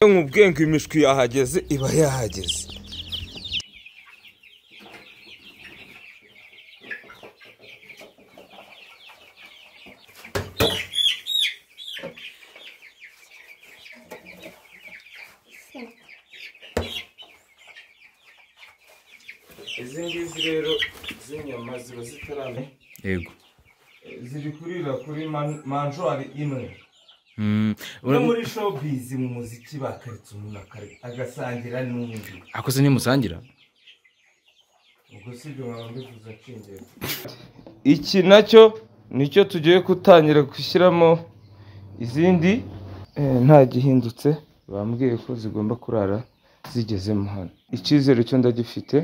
Nkubwiye ngo imishwi yahageze iba yahageze. Izi ngizi rero z'inyama ziba zitarame. Yego. Ziri kurira kuri manjwari imwe. No muri showbiz mu muziki bakaritse umuntu agasangira n'undi. Akoze ni musangira? Ubwo sibyo mbivuze nshingiye. Iki nacyo nicyo tugiye gutangira gushyiramo izindi nta gihindutse bambwiye ko zigomba kurara zigezemo hano. Icyizere cyo ndagifite.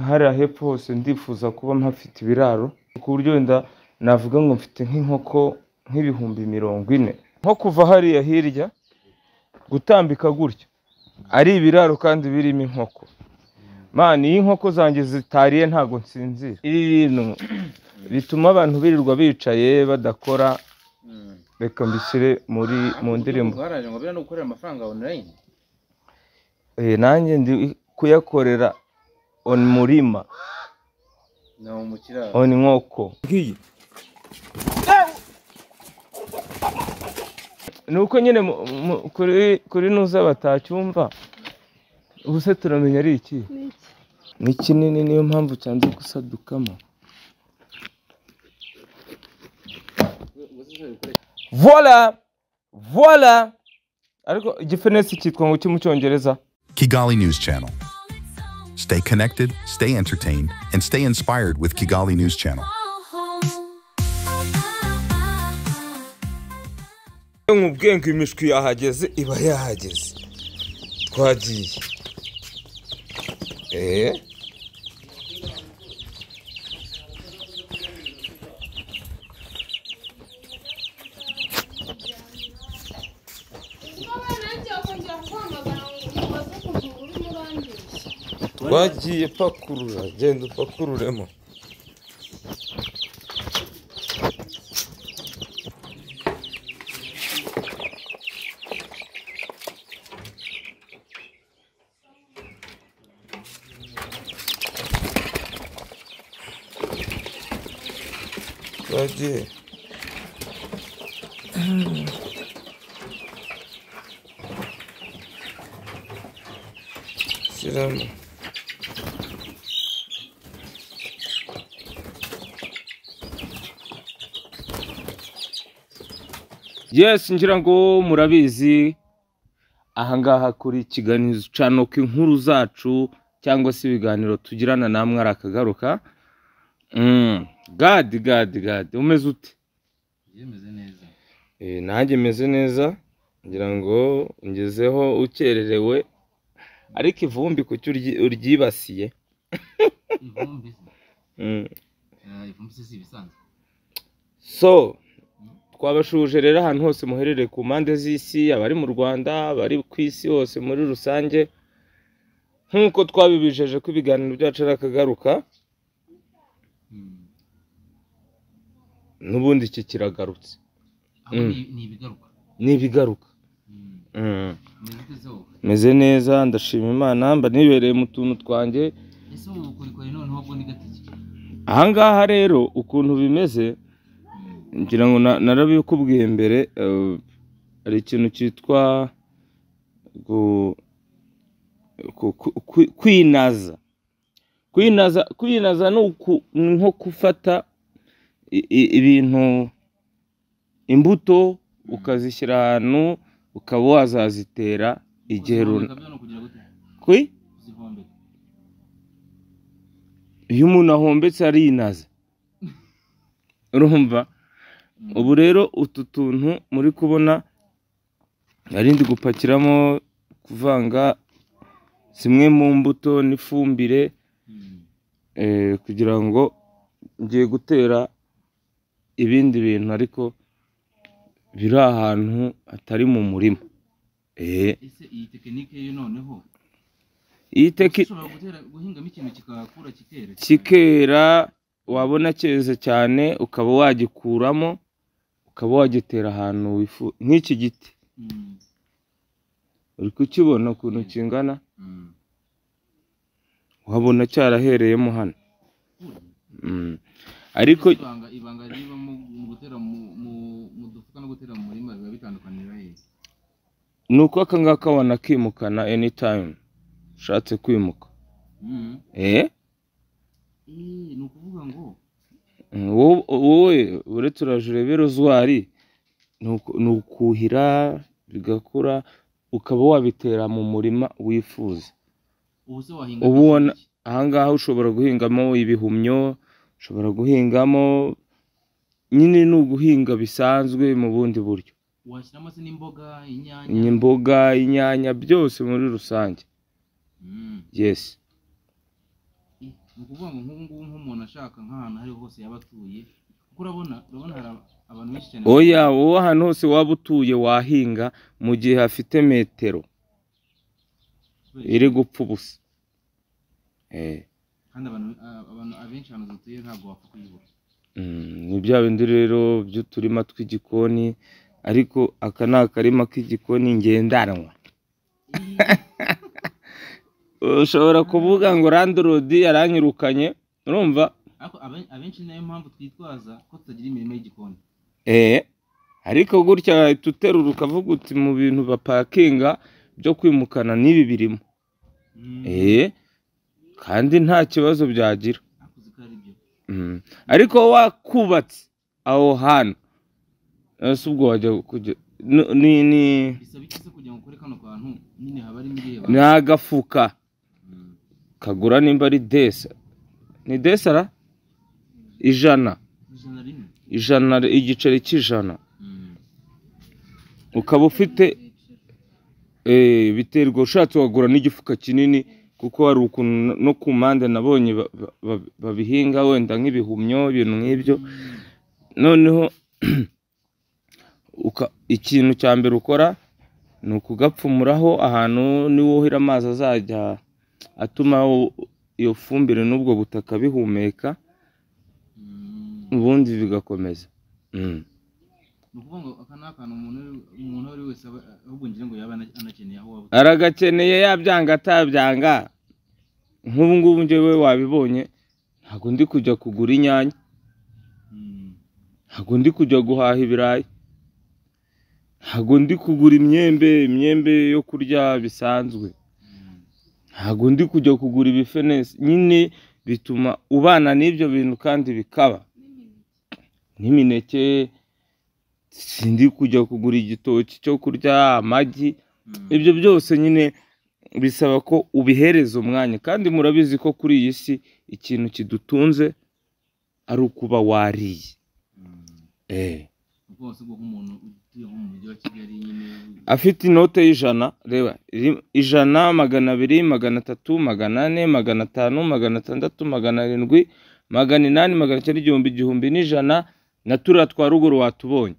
Hariya hepfo hose ndifuza kuba mpafite ibiraro ku buryo wenda navuga ngo mfite nk'inkoko nk'ibihumbi 40 nko kuva hariya hirya gutambika gutya ari ibiraro kandi birimo inkoko. Mani iyo inkoko zanjye zitariye ntago nsinzira. Ibi bintu bituma abantu birirwa bicaye badakora. Reka mbishyire muri mu ndirimbo. Nanjye ndi kuyakorera on murima no mukira on nkoko. Nuko nyine kuri nuza batacyumva ubuse turamenya ari iki ni kinini, niyo mpamvu cyanze gusadukamo. Voila voila. Ariko igifenesi cyitwa ngo mu Cyongereza Kigali News Channel. Stay connected, stay entertained, and stay inspired with Kigali News Channel. Nkubwiye ngo imishwi yahageze iba yahageze. Twagiye. Twagiye pakurura, genda upakururemo. Twagiye. Shyiramo. Yes, ngira ngo murabizi ahangaha kuri Kigali News Channel ko inkuru zacu cyangwa se ibiganiro tugirana namwe arakagaruka. God God God, umeze ute? Yemeze neza. Nanjye meze neza, ngira ngo ngezeho ukererewe ariko ivumbi kuki uryibasiye? Ivumbi. Ivumbi si ibisanzwe. So twabashuje rero ahantu hose muherereye ku mpande z'isi, abari mu Rwanda, abari ku isi hose muri rusange, nk'uko twabibijeje ko ibiganiro byacu arakagaruka, n'ubundi iki kiragarutse. Ni ibigaruka. Meze neza, ndashima Imana, mba nibereye mu tuntu twanjye. Ahangaha rero ukuntu bimeze, ngira ngo narabikubwiye mbere, hari ikintu cyitwa kwinaza. Kwinaza ni nko gufata ibintu, imbuto ukazishyira ahantu ukaba wazazitera igihe runaka. Iyo umuntu ahombetse arinaza, urumva? Ubu rero utu tuntu muri kubona nari ndi gupakiramo, kuvanga zimwe mu mbuto n'ifumbire, kugira ngo ngiye gutera ibindi bintu ariko biri ahantu hatari mu murima. Ese iyi tekinike yo noneho iyi tekinike ushobora guhingamo ikintu kikakura kikera, wabona cyeze cyane ukaba wagikuramo ukaba wagitera ahantu wifuza. Nk'iki giti Uri kukibona ukuntu kingana? Wabona cyarahereyemo hano. Ariko ibanga riba mu gutera mu dufuka no gutera mu murima biba bitandukanira he? Nuko aka ngaka wanakimukana anytime ushatse kwimuka. Ni ukuvuga ngo wowe uretse uraje urebe rozwari, ni ukuhira bigakura ukaba wabitera mu murima wifuza. Ubona ahangaha ushobora guhingamo ibihumyo, ushobora guhingamo nyine ni uguhinga bisanzwe mu bundi buryo. Washyiramo se n'imboga, inyanya? Imboga, inyanya byose muri rusange. Yes. Ni ukuvuga ngo nk'ubu ngubu nk'umuntu ashaka nk'ahantu ari hose yaba atuye, kuko urabona hari abantu benshi cyane. Oya, wowe ahantu hose waba utuye wahinga mu gihe hafite metero iri gupfa ubusa. Kandi abantu abenshi ahantu dutuye ntabwo wapfa kuyibura. Ni bya bindi rero by'uturima tw'igikoni, ariko aka ni akarima k'igikoni ngendanwa. Ushobora kuvuga ngo landlord yaranyirukanye, urumva? Ariko abenshi nayo mpamvu twitwaza ko tutagira imirimo y'igikoni. Ariko gutya tuterura ukavuga uti mu bintu bapakinga byo kwimukana n'ibi birimo. Kandi nta kibazo byagira. Ariko wakubatse aho hantu ese ubwo wajya kujya ni bisaba iki se kugira ngo ukore kano kantu nyine haba ari mireba? Ni agafuka kagura nimba ari desa, ni desara ijana, ijana, igiceri cy'ijana, ukaba ufite biterwa ushatse wagura n'igifuka kinini, kuko hari ukuntu no ku mpande nabonye babihinga wenda nk'ibihumyo ibintu nk'ibyo. Noneho ikintu cya mbere ukora ni ukugapfumuraho ahantu niwuhira amazi azajya atuma iyo fumbire n'ubwo butaka bihumeka, ubundi bigakomeza. Ni ukuvuga ngo aka ni akantu umuntu ari wese ahubwo ngira ngo yaba anakeneye aho waba aragakeneye, yabyanga atabyanga. Nk'ubu ngubu njyewe wabibonye, ntabwo ndi kujya kugura inyanya, ntabwo ndi kujya guhaha ibirayi, ntabwo ndi kugura imyembe yo kurya bisanzwe, ntabwo ndi kujya kugura ibifenesi. Nyine bituma ubana n'ibyo bintu kandi bikaba n'imineke, sindi kujya kugura igitoki cyo kurya, amagi, ibyo byose nyine bisaba ko ubihereza umwanya. Kandi murabizi ko kuri iyi si ikintu kidutunze ari ukuba wariye. Afite inote y'ijana, reba 100, 200, 300, 400, 500, 600, 700, 800, 900, 1000, 1000 na turiya twa ruguru watubonye.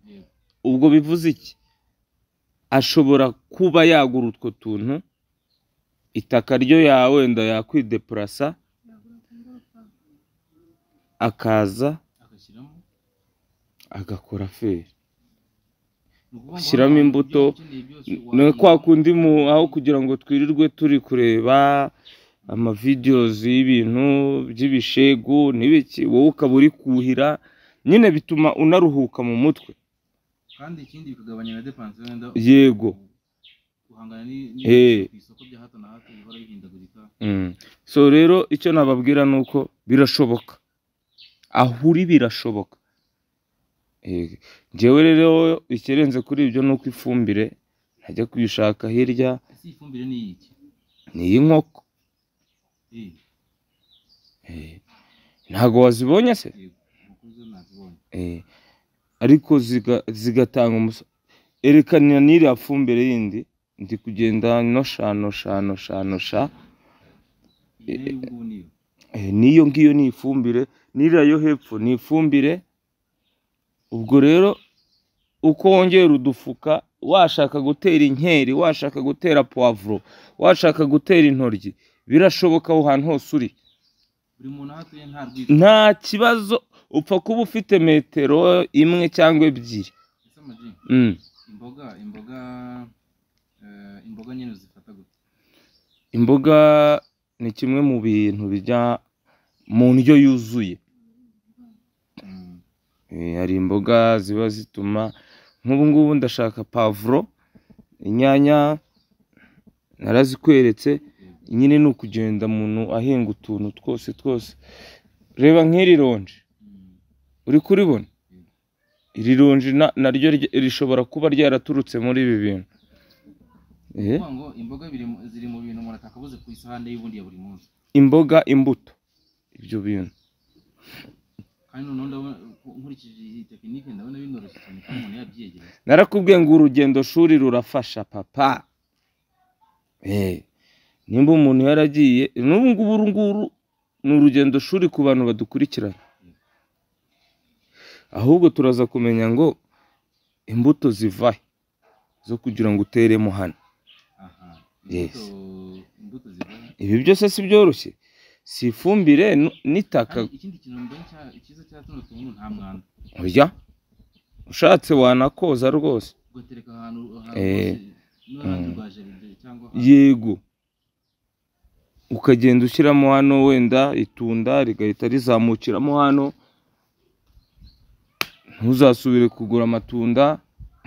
Ubwo bivuze iki? Ashobora kuba yagura utwo tuntu, itaka ryo ya wenda yakwideplasa akaza agakora feri, shyiramo imbuto. Ni kwa kundi aho kugira ngo twirirwe turi kureba amavideos y'ibintu by'ibishegu n'ibiki, wowe ukaba uri kuhira nyine, bituma unaruhuka mu mutwe. Kandi ikindi bikagabanya na dépense wenda. Yego. Guhangana ni isoko bya hato na hato bihora bihindagurika. So rero icyo nababwira nuko birashoboka, aho uri birashoboka. Njyewe rero ikirenze kuri ibyo nuko ifumbire ntajya kuyishaka hirya. Ese ifumbire ni iki? Ni iy'inkoko. Ntago wazibonye se? Ariko zigatanga umusaruro. Erekana n'iriya fumbire yindi ndi kugenda nosha nosha nosha nosha. Niyo ngiyo ni ifumbire, n'iriya yo hepfo ni ifumbire. Ubwo rero uko wongera udufuka, washaka gutera inkeri, washaka gutera poivro, washaka gutera intoryi, birashoboka aho hantu hose uri. Nta kibazo, upfa kuba ufite metero 1 cyangwa 2. Imboga nyine uzifata gute? Imboga ni kimwe mu bintu bijya mu ndyo yuzuye. Hari imboga ziba zituma nk'ubu ngubu ndashaka pavuro, inyanya narazikweretse, nyine ni ukugenda umuntu ahinga utuntu twose twose. Reba nk'iri ronji, uri kuribona? Iri ronji naryo rishobora kuba ryaraturutse muri ibi bintu. Ngo imboga ziri mu bintu umuntu atakabuze ku isahani y'ubundi ya buri munsi. Imboga, imbuto, ibyo bintu. Kandi noneho ndabona nkurikije iyi tekinike ndabona binoroshye cyane kandi umuntu yabyiyegereza. Narakubwiye ngo urugendo shuri rurafasha papa. Nimba umuntu yaragiye n'ubu ngubu uru nguru ni urugendo shuri ku bantu badukurikirana. Ahubwo turaza kumenya ngo imbuto zivahe zo kugira ngo uteremo hano. Yes. Imbuto zivahe. Ibi byose si byoroshye, si ifumbire n'itaka. Ikindi kintu mbona cyiza cya tuno tuntu nta mwanda. Oya, ushatse wanakoza rwose. Ugatereka ahantu hose n'uruhande rwa jaride cyangwa yego, ukagenda ushyiramo hano wenda itunda rigahita rizamukiramo hano. Ntuzasubire kugura amatunda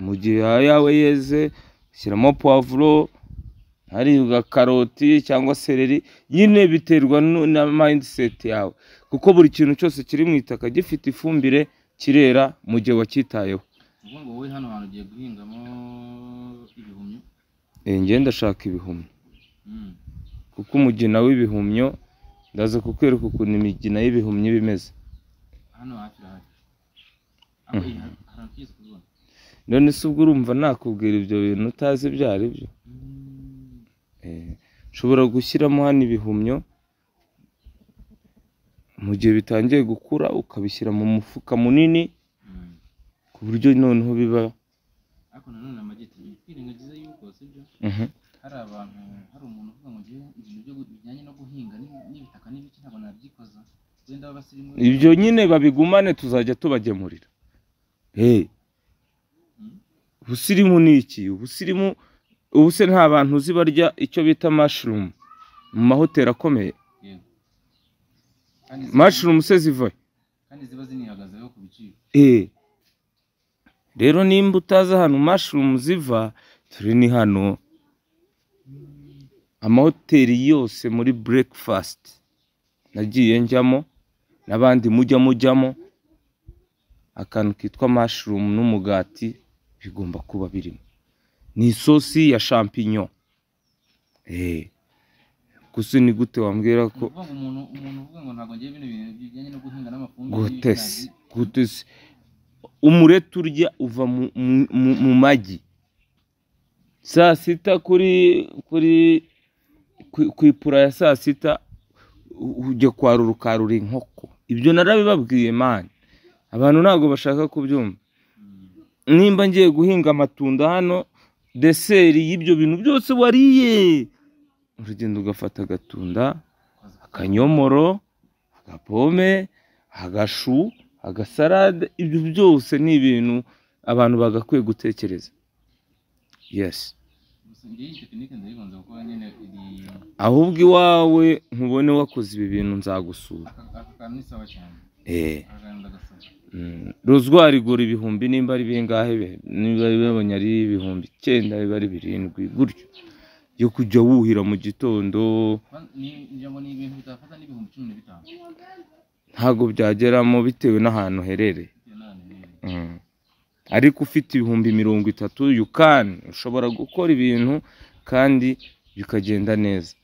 mu gihe ayawe yeze. Shyiramo poivro, hari karoti cyangwa seleri, nyine biterwa na mindset yawe, kuko buri kintu cyose kiri mu itaka gifite ifumbire kirera mu gihe wacyitayeho. Ngo wowe hano hantu ugiye guhingamo ibihumyo? Njye ndashaka ibihumyo. Kuko umugina w'ibihumyo ndaza kukwereka ukuntu imigina y'ibihumyo bimeze. Hano hafi hari. None se ubwo urumva nakubwira ibyo bintu utazi ibyo ari byo? Ushobora gushyiramo hano ibihumyo mu gihe bitangiye gukura, ukabishyira mu mufuka munini ku buryo noneho biba. Ariko nanone amageti twirengagiza yuko sibyo hari abantu, hari umuntu uvuga ngo ngiye ibintu byo bijyanye no guhinga n'ibitaka n'ibiki ntabwo nabyikoza, wenda abasirimu ibyo nyine babigumane tuzajya tubagemurira. Ubusirimu ni iki? Ubusirimu ubu se nta bantu uzi barya icyo bita mushroom mu mahoteli akomeye? Mushroom se ziva kandi ziba zinihagazeho ku biciro. Rero nimba utazi ahantu mushroom ziva, turi ni hano. Amahoteli yose muri breakfast nagiye njyamo n'abandi mujya mujyamo, akantu kitwa mushroom n'umugati bigomba kuba birimo. Ni isosi ya champignon. Gusa ni gute wambwira ko umuntu uvuga ngo ntabwo ngiye bino bintu bijyanye no guhinga n'amafumbire? Gute se umureti urya uva mu magi saa sita, kuri ku ipura ya saa sita ujya kwarura ukarura inkoko. Ibyo narabibabwiye man, abantu ntabwo bashaka kubyumva. Nimba ngiye guhinga amatunda hano, deseri y'ibyo bintu byose wariye, uragenda ugafata agatunda, akanyomoro, agapome, agashu, agasarade. Ibyo byose ni ibintu abantu bagakwiye gutekereza. Yes. Ahubwo iwawe nkubone wakoze ibi bintu nzagusura. Rozwari igura ibihumbi nimba ari bingahe, niba babonye ari 9,000 biba ari 7 gutyo, yo kujya wuhira mu gitondo. Ntago byageramo bitewe n'ahantu herereye. Ariko ufite 30,000 you can, ushobora gukora ibintu kandi bikagenda neza.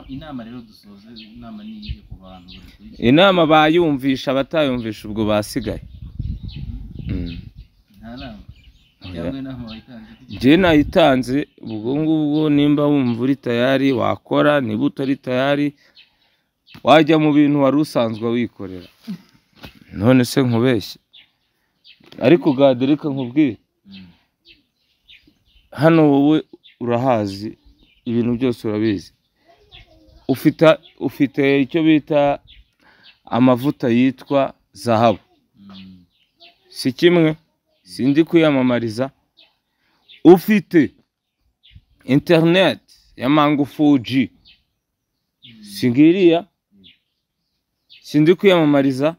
Inama rero dusoze, inama ni iyihe ku bantu badukurikiye? Inama bayumvisha, abatayumvisha ubwo basigaye. Nta nama cyangwa inama wayitanze? Njye nayitanze, ubwo ngubwo nimba wumva uri tayari wakora, niba utari tayari wajya mu bintu wari usanzwe wikorera. None se nkubeshye? Ariko Gaderika nkubwire, hano wowe urahazi ibintu byose urabizi. Ufite icyo bita amavuta yitwa zahabu, si kimwe, sindi kwiyamamariza. Ufite Internet ya Mango 4G singiriya, sindi kwiyamamariza.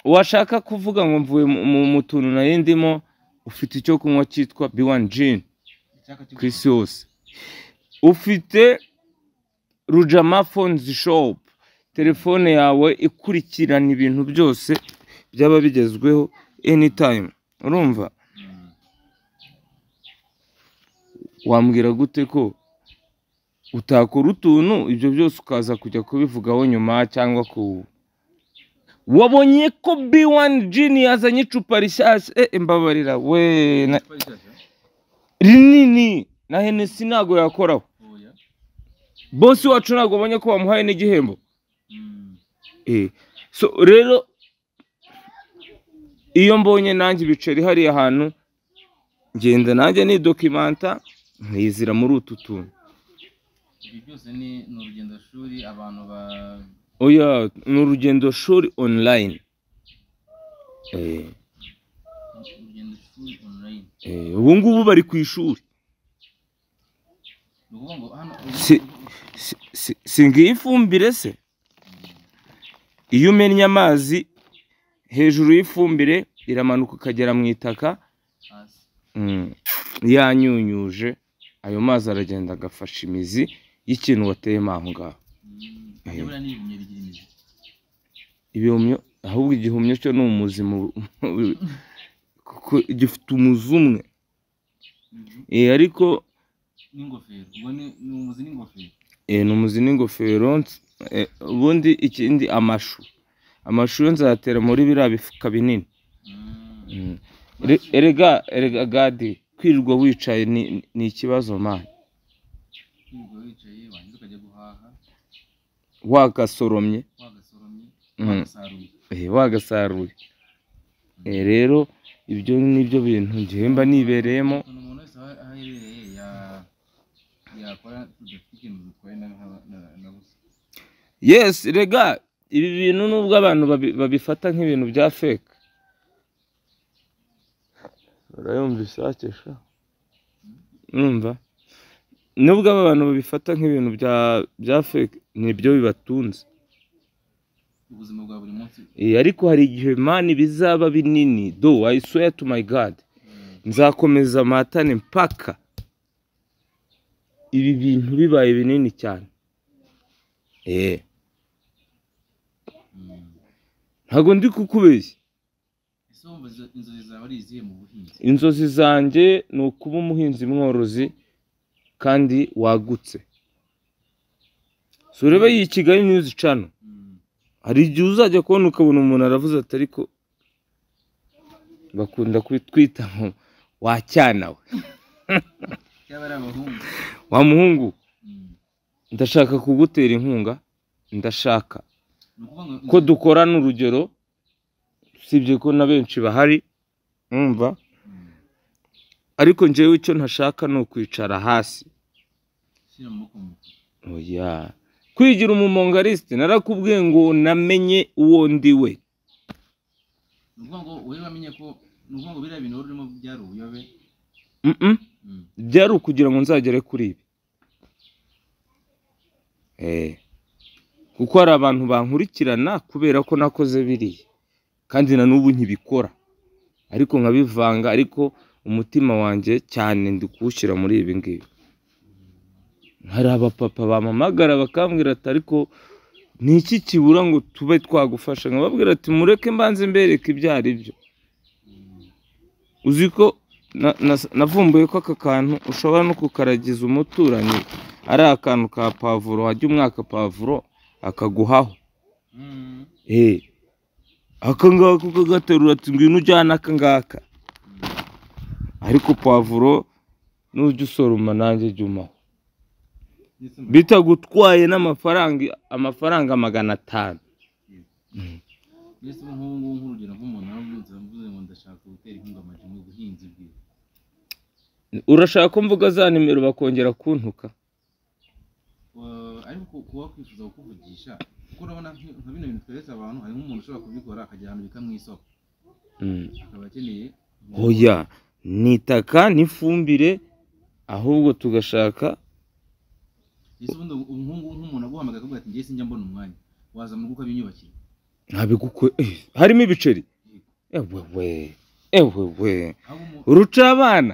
Washaka kuvuga ngo mvuye mu tuntu nari ndimo, ufite icyo kunywa cyitwa B1 Gin ku isi yose, ufite Rujama Phones Shop, telefone yawe ikurikirana ibintu byose byaba bigezweho anytime. Urumva wambwira gute ko utakora utuntu ibyo byose ukaza kujya kubivugaho nyuma? Cyangwa ku wabonye ko B1 Gin yazanye icupa rishyashya, mbabarira we, rinini na Hennessy ntago yakoraho. Bosi wacu ntago abonye ko bamuhaye n'igihembo. So rero iyo mbonye nanjye ibiceri hariya hantu ngenda nanjye ni documenta nkizira muri utu tuntu. Ibi byose ni urugendo shuri abantu ba oya, ni urugendo shuri online. Urugendo shuri online. Ubu ngubu bari ku ishuri. Singiye ifumbire se, iyo umennye amazi hejuru y'ifumbire iramanuka ukagera mu itaka, yanyunyuje ayo mazi aragenda agafasha imizi y'ikintu wateyemo aho ngaho. Ibihumyo, ahubwo igihumyo cyo ni umuzi, kuko gifite umuzi umwe. Ariko ni umuzi n'ingofero. Ubundi ikindi amashu, amashu yo nzatera muri biriya bifuka binini. Erega erega gadi, kwirirwa wicaye ni ikibazo man. Wagasoromye wagasaruye. Rero ibyo nibyo bintu ngihemba nibereyemo. Yes, rega ibi bintu nubwo abantu babifata nk'ibintu bya fake. Urayumva isakesha? Urumva? Nubwo abantu babifata nk'ibintu bya fake, nibyo bibatunze ubuzima bwa buri munsi. Ariko hari igihe mani bizaba binini. Do I swear to my God, nzakomeza matane mpaka ibi bintu bibaye binini cyane. Ntago ndi kukubeshya. Inzozi zanjye ni ukuba umuhinzi mworozi kandi wagutse. So urebe iyi Kigali News Channel, hari igihe uzajya kubona ukabona umuntu aravuze ati ariko bakunda kwitwita ngo wacyana we wa muhungu, ndashaka kugutera inkunga, ndashaka ko dukorana urugero, usibye ko na benshi bahari umva, ariko njyewe icyo ntashaka ni ukwicara hasi. Oya, kwigira umumongariste narakubwiye ngo namenye uwo ndi we. Byari ukugira ngo nzagere kuri ibi. Kuko hari abantu bankurikirana kubera ko nakoze biriya, kandi na n'ubu nkibikora, ariko nkabivanga, ariko umutima wanjye cyane ndi kuwushyira muri ibi ngibi. Hari abapapa bamamagara bakambwira ati ariko ni iki kibura ngo tube twagufasha? Nkababwira ati mureke mbanze mbereke ibyo ari byo. Uzi ko navumbuye ko aka kantu ushobora no kukaragiza umuturanyi, ari akantu ka pavuro, wajya umwaka pavuro akaguhaho. Aka ngaka ukagaterura ati ngwino ujyane aka ngaka, ariko pavuro nujya usoroma nanjye jya umaho, bitagutwaye n'amafaranga, amafaranga 500. Urashaka ko mvuga za nimero bakongera kuntuka? Ariko kuba kwifuza kukuvugisha, kuko urabona nka bino bintu tweretse abantu, hari nk'umuntu ushobora kubikora akajya ahantu bita mu isoko, akaba akeneye. Oya, ni itaka n'ifumbire, Ahubwo tugashaka Ese ubundi umuhungu nk'umuntu aguhamagaye akavuga ati ngiye sinjya mbona umwanya, waza mu rugo ukabinyubakira? Ntabigukwe harimo ibiceri. Ewewe ewewe Aho umu uruca abana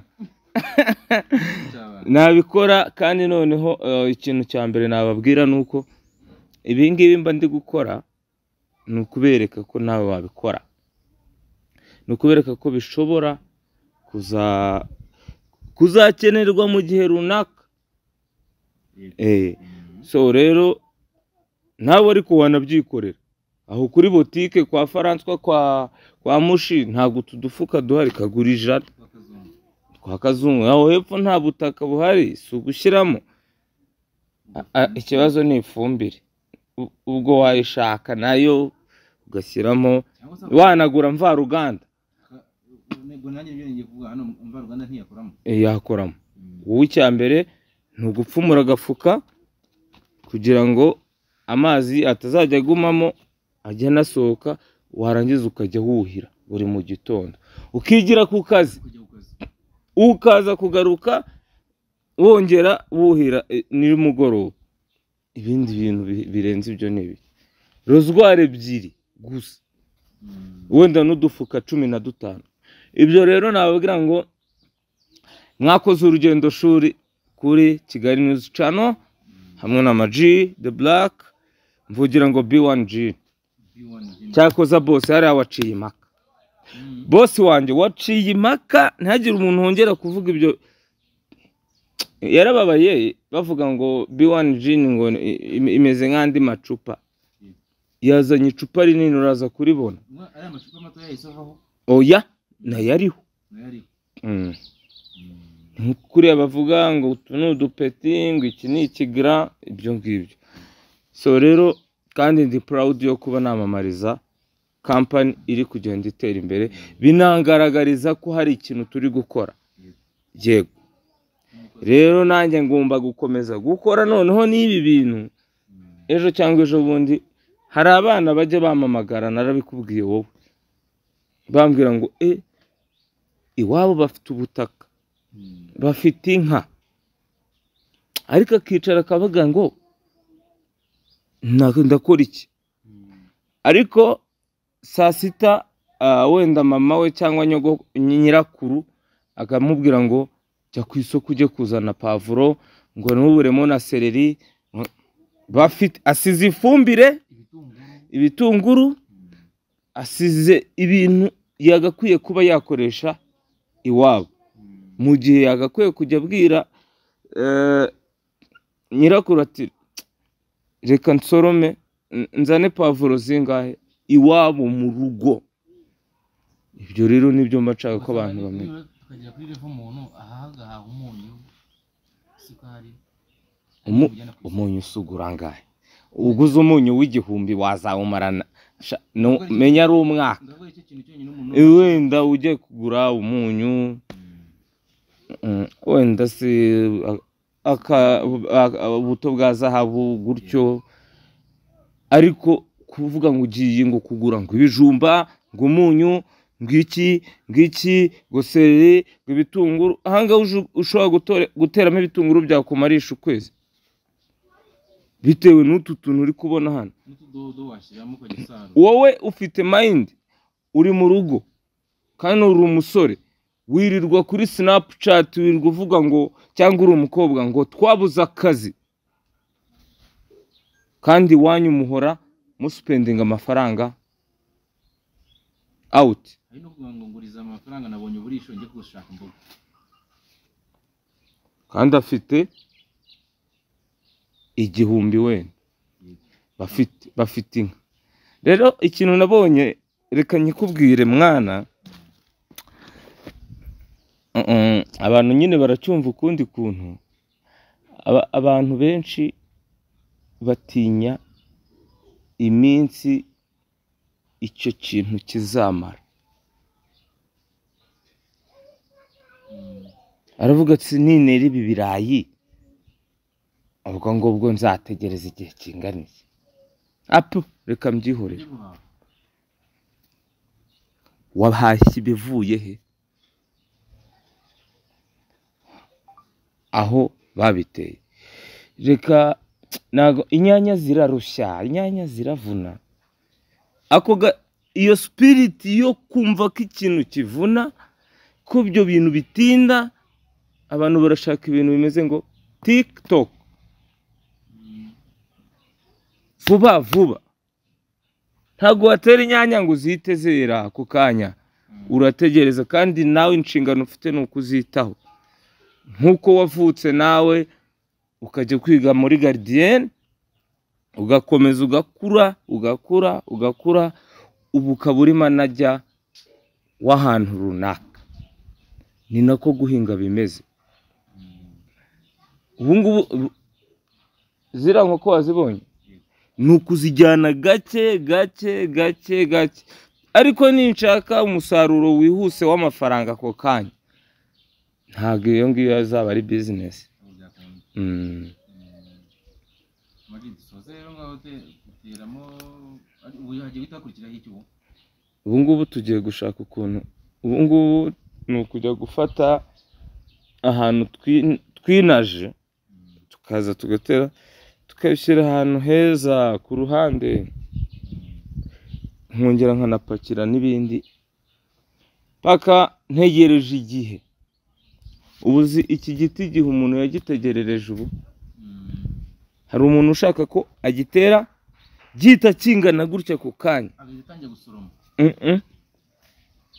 cyaba nabikora. Kandi noneho ikintu cya mbere nababwira ni uko ibi ngibi mba ndi gukora ni ukubereka ko nawe wabikora, ni ukubereka ko bishobora kuzakenerwa mu gihe runaka. So rero nawe ariko wanabyikorera aho kuri botike kwa Faranswa kwa Mushi, ntabwo utu dufuka duhari, kagura 100 tw'akazungu. Kwa Kazungu aho hepfo nta butaka buhari, si ugushyiramo. Ikibazo ni ifumbire. Ubwo wayishaka nayo ugashyiramo, Cyangwa se wanagura mvaruganda. Ubwo nanjye nibyo ngiye kuvuga hano, mvaruganda ntiyakoramo. Yakoramo. Wowe icya mbere ni ugupfumura agafuka kugira ngo amazi atazajya agumamo, ajya anasohoka, warangiza ukajya wuhira buri mu gitondo ukigira ku kazi, Kujya ku kazi. Ukaza kugaruka wongera wuhira nimugoroba. Ibindi bintu birenze ibyo ni ibiki? Rozwari 2 gusa, wenda n'udufuka 15. Ibyo rero nababwira ngo mwakoze urugendo shuri kuri Kigali News Channel hamwe na Ama-G The Black, mvugira ngo B1G. B1 G. Cyakoza bose hariya waciye impaka. Bosi wanjye waciye impaka, ntihagire umuntu wongera kuvuga ibyo. Yarababaye bavuga ngo B1 Gin ngo imeze nk'andi macupa. Yazanye icupa rinini, uraza kuribona. Ariya macupa mato yahise avaho? Oya, nayo ariho. Nayo ariho. Kuriya bavuga ngo utu ni udupeti, ngo iki ni ikigira, ibyo ngibyo. So rero kandi ndi proud yo kuba namamariza kampani iri kugenda itera imbere, binangaragariza ko hari ikintu turi gukora. Yego rero nanjye ngomba gukomeza gukora. Noneho n'ibi bintu ejo cyangwa ejo bundi hari abana bajya bamamagara, narabikubwiye wowe, bambwira ngo iwabo bafite ubutaka, bafite inka, ariko akicara akavuga ngo ndakora iki? Ariko saa sita wenda mama we cyangwa nyirakuru akamubwira ngo jya ku isoko ujye kuzana pavuro, ngo ntuburemo na seleri, bafite asize ifumbire, ibitunguru, asize ibintu yagakwiye kuba yakoresha iwabo, mu gihe yagakwiye kujya abwira nyirakuru ati reka nsorome nzane pavuro zingahe iwabo mu rugo. Ibyo rero nibyo mba nshaka ko abantu bamenya. Tukagera kuri level umuntu ahagaha umunyu, isukari. Umunyu usugura angahe? Uguze umunyu w'1000 wazawumarana menya ari umwaka. Ndavuga icyo kintu cyonyine umuntu Wenda ujye kugura umunyu, wenda se ubuto bwa zahabu gutyo, ariko kuvuga ngo ugiye ngo kugura ngo ibijumba, ngo umunyu, ngo iki ngiki, ngo seleri, ngo ibitunguru, ahangaha ushobora guteramo ibitunguru byakumarisha ukwezi bitewe n'utu tuntu uri kubona hano. N'utudodo washyiramo ukajya usarura. Wowe ufite mind, uri mu rugo kandi uri umusore, wirirwa kuri Snapchat, wirirwa uvuga ngo, cyangwa uri umukobwa ngo twabuze akazi, kandi iwanyu muhora muspendinga amafaranga out. Hari no kuvuga ngo nguriza amafaranga nabonye uburisho njye gushaka imboga, kandi afite 1000 wenda, bafite inka. Rero ikintu nabonye, reka nyikubwire mwana, abantu nyine baracyumva ukundi kuntu. Abantu benshi batinya iminsi icyo kintu kizamara. Aravuga ati ninera ibi birayi, ubwo ngubwo nzategereza igihe kingana iki? Apu, reka mbyihorere. Wahashye ibivuye he? Aho babiteye. Reka ntago inyanya zirarushya, inyanya ziravuna. Ako iyo spirit yo kumva ko ikintu kivuna, ko ibyo bintu bitinda, abantu barashaka ibintu bimeze ngo TikTok. Vuba vuba. Ntago watera inyanya ngo uzite zera ako kanya. Urategereza, kandi nawe inshingano ufite ni ukuzitaho. Nkuko wavutse nawe ukajya kwiga muri gardienne, ugakomeza ugakura, ugakura, ugakura, ubu ukaba uri manager w'ahantu runaka. Ni nako guhinga bimeze. Ubu ngubu ziriya nkoko wazibonye ni ukuzijyana gake gake gake gake, ariko ninshaka umusaruro wihuse w'amafaranga ako kanya, ntabwo iyo ngiyo azaba ari business. Ubu ngubu tugiye gushaka ukuntu, ubu ngubu ni ukujya gufata ahantu twinaje, tukaza tugatera, tukabishyira ahantu heza ku ruhande, nkongera nkanapakira n'ibindi paka ntegereje igihe. Ubu iki giti igihe umuntu yagitegerereje, ubu hari umuntu ushaka ko agitera gihita kingana gutya ku kanya.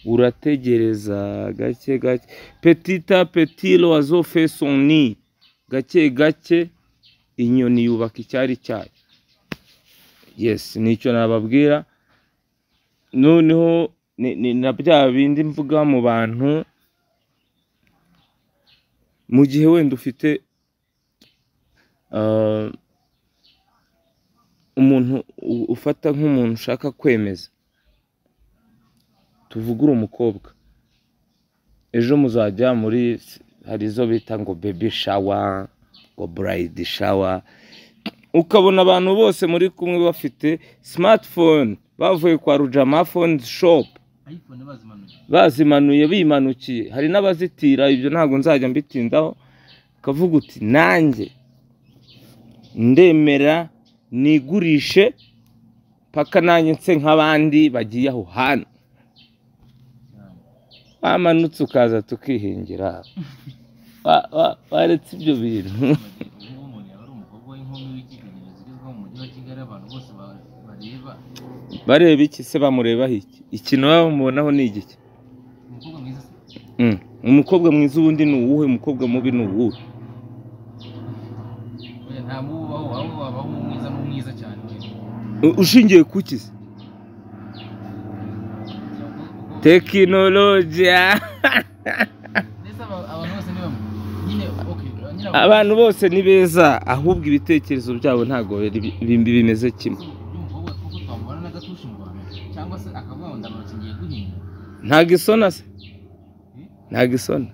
Urategereza gake gake, petit à petit l'oiseau fait son nid. Gake gake inyoni yubaka icyari cyayo. Yes, nicyo nababwira. Noneho ni na bya bindi mvuga mu bantu, mu gihe wenda ufite umuntu ufata nk'umuntu ushaka kwemeza, tuvugure umukobwa, ejo muzajya muri hari izo bita ngo baby shower, ngo bride shower, ukabona abantu bose muri kumwe bafite smartphone, bavuye kwa Rujama phone shop, bazimanuye bimanukiye. Hari n'abazitira, ibyo ntabwo nzajya mbitindaho. Ukavuga uti nanjye ndemera nigurishe paka nanjye nse nk'abandi bagiye aho hantu. Wamanutse ukaza tukihingira, waretse ibyo bintu. Bareba iki se? Bamurebaho iki? Ikintu bamubonaho ni igiki? Umukobwa mwiza ubundi ni uwuhe? Umukobwa mubi ni uwuhe? Ushingiye kuki se? Tekinolojiya. Abantu bose ni beza, ahubwo ibitekerezo byabo ntago bimeze kimwe. Ntago isona se? Ntago isona,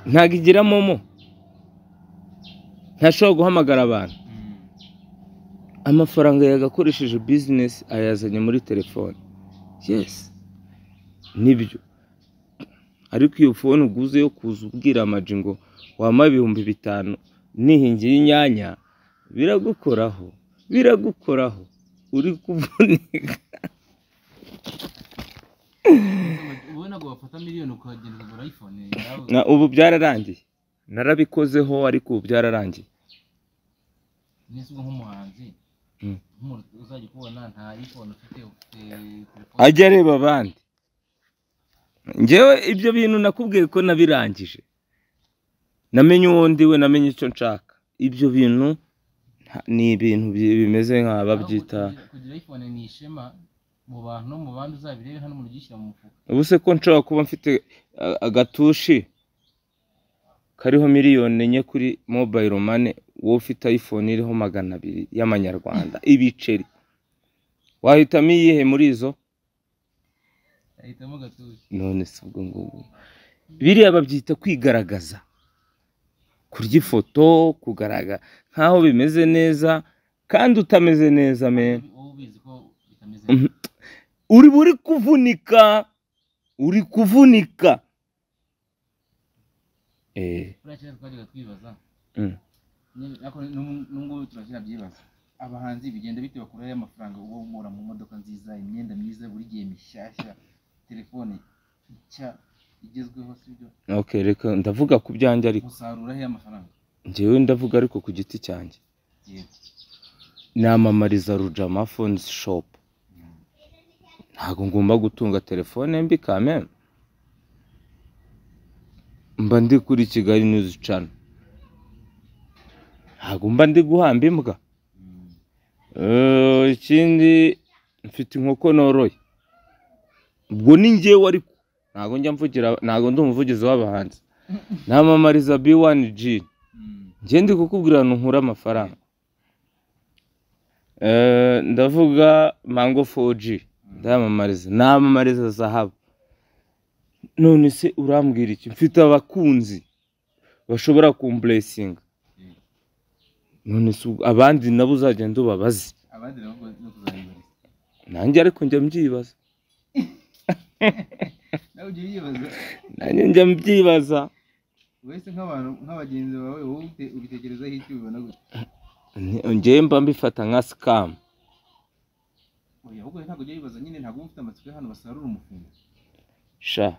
ntago igira momo, ntashobora guhamagara abantu. Amafaranga yagakoresheje business ayazanye muri telefone. Yes, nibyo. Ariko iyo phone uguze yo kuza ubwira amaji ngo wampa 5000 nihingiye inyanya, biragukoraho, biragukoraho, uri kuvunika. Na ubu byararangiye, narabikozeho, ariko ubu byararangiye. Ajya areba abandi. Njyewe ibyo bintu nakubwiye ko nabirangije, namenye uwo ndiwe, namenye icyo nshaka. Ibyo bintu ni ibintu bimeze nka babyita kugira iPhone ni ishema mu bantu no mu bandi, uzabirebe hano umuntu ugishyira mu mufuka. Ubu se ko nshobora kuba mfite agatushi kariho 4 miliyoni kuri mobile money, wowe ufite iPhone iriho 200 y'amanyarwanda ibiceri, wahitamo iyihe muri izo? Ahitamo gatushi. None se ubwo ngubwo biriya babyita kwigaragaza, kurya ifoto, kugaragara nkaho bimeze neza kandi utameze neza men. Wowe ubizi ko bitameze. Uri buri kuvunika, uri kuvunika. Buriya kera twajyaga twibaza, ariko n'ubungubu turacyabyibaza, abahanzi bigenda bite bakurayo amafaranga uba umura mu modoka nziza, imyenda myiza buri gihe mishyashya, telefone nshya igezweho, sibyo? Okay, reka ndavuga ku byanjye ariko. Musarura he amafaranga? Njyewe ndavuga ariko ku giti cyanjye. Yego. Namamariza Rujama Phones Shop. Ntabwo ngomba gutunga telefone mbi kameme. Mba ndi kuri Kigali News Channel. Ntabwo mba ndi guhamba imbwa. Ikindi mfite inkoko noroye. Ubwo ni njyewe ariko ntabwo njya mvugira, ntabwo ndi umuvugizi w'abahanzi. Namamariza B1G. Njye ndi kukubwira ahantu nkura amafaranga. Ndavuga Mango 4G ndamamariza, namamariza zahabu. None se urambwira iki? Mfite abakunzi bashobora kumblessinga. None se abandi nabo uzagenda ubabaze? Abandi nabo no kuzayibariza. Nanjye ariko njya mbyibaza. Nawe ujya uyibaza? Nanjye njya mbyibaza. Wese nk'abantu nk'abagenzi bawe wowe ubitekerezaho iki, ubibona gute? Njyewe mba mbifata nka scam. Oya, ahubwo ntabwo ujya wibaza nyine, ntabwo uba ufite amatsiko y'ahantu basarura umufungo. Sha,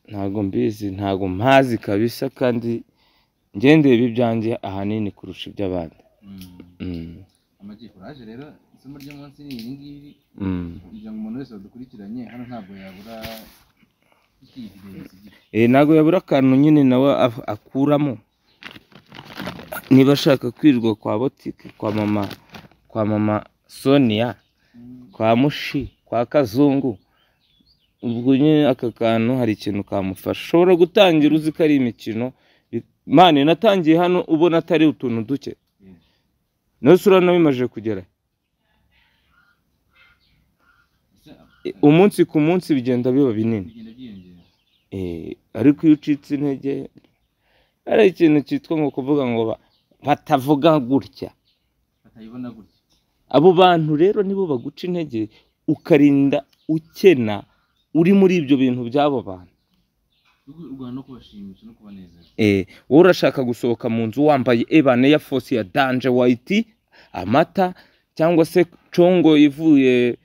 ntabwo mbizi, ntabwo mpazi kabisa, kandi njye ndeba ibyanjye ahanini kurusha iby'abandi. Amagi courage rero, isomo ry'umunsi ni iri ngiri, kugira ngo umuntu wese wadukurikiranye hano ntabwo yabura iki video gisigira. Ntabwo yabura akantu nyine nawe akuramo. Niba ashaka kwirirwa kwa botike, kwa mama Sonia, kwa Mushi, kwa Kazungu, ubwo nyine aka kantu hari ikintu kamufasha. Ushobora gutangira uzi ko ari imikino. Mane natangiye hano ubona atari utuntu duke. Nose urabona bimaze kugera. Umunsi ku munsi bigenda biba binini. Ariko iyo ucitse intege, hari ikintu cyitwa ngo kuvuga ngo batavuga gutya. Batayibona gutya. Abo bantu rero nibo baguca intege, ukarinda ukena uri muri ibyo bintu by'abo bantu. No kubashimisha no kubanezeza. Wowe urashaka gusohoka mu nzu wambaye ebane ya Force ya Danger White, amata cyangwa se congo ivuye,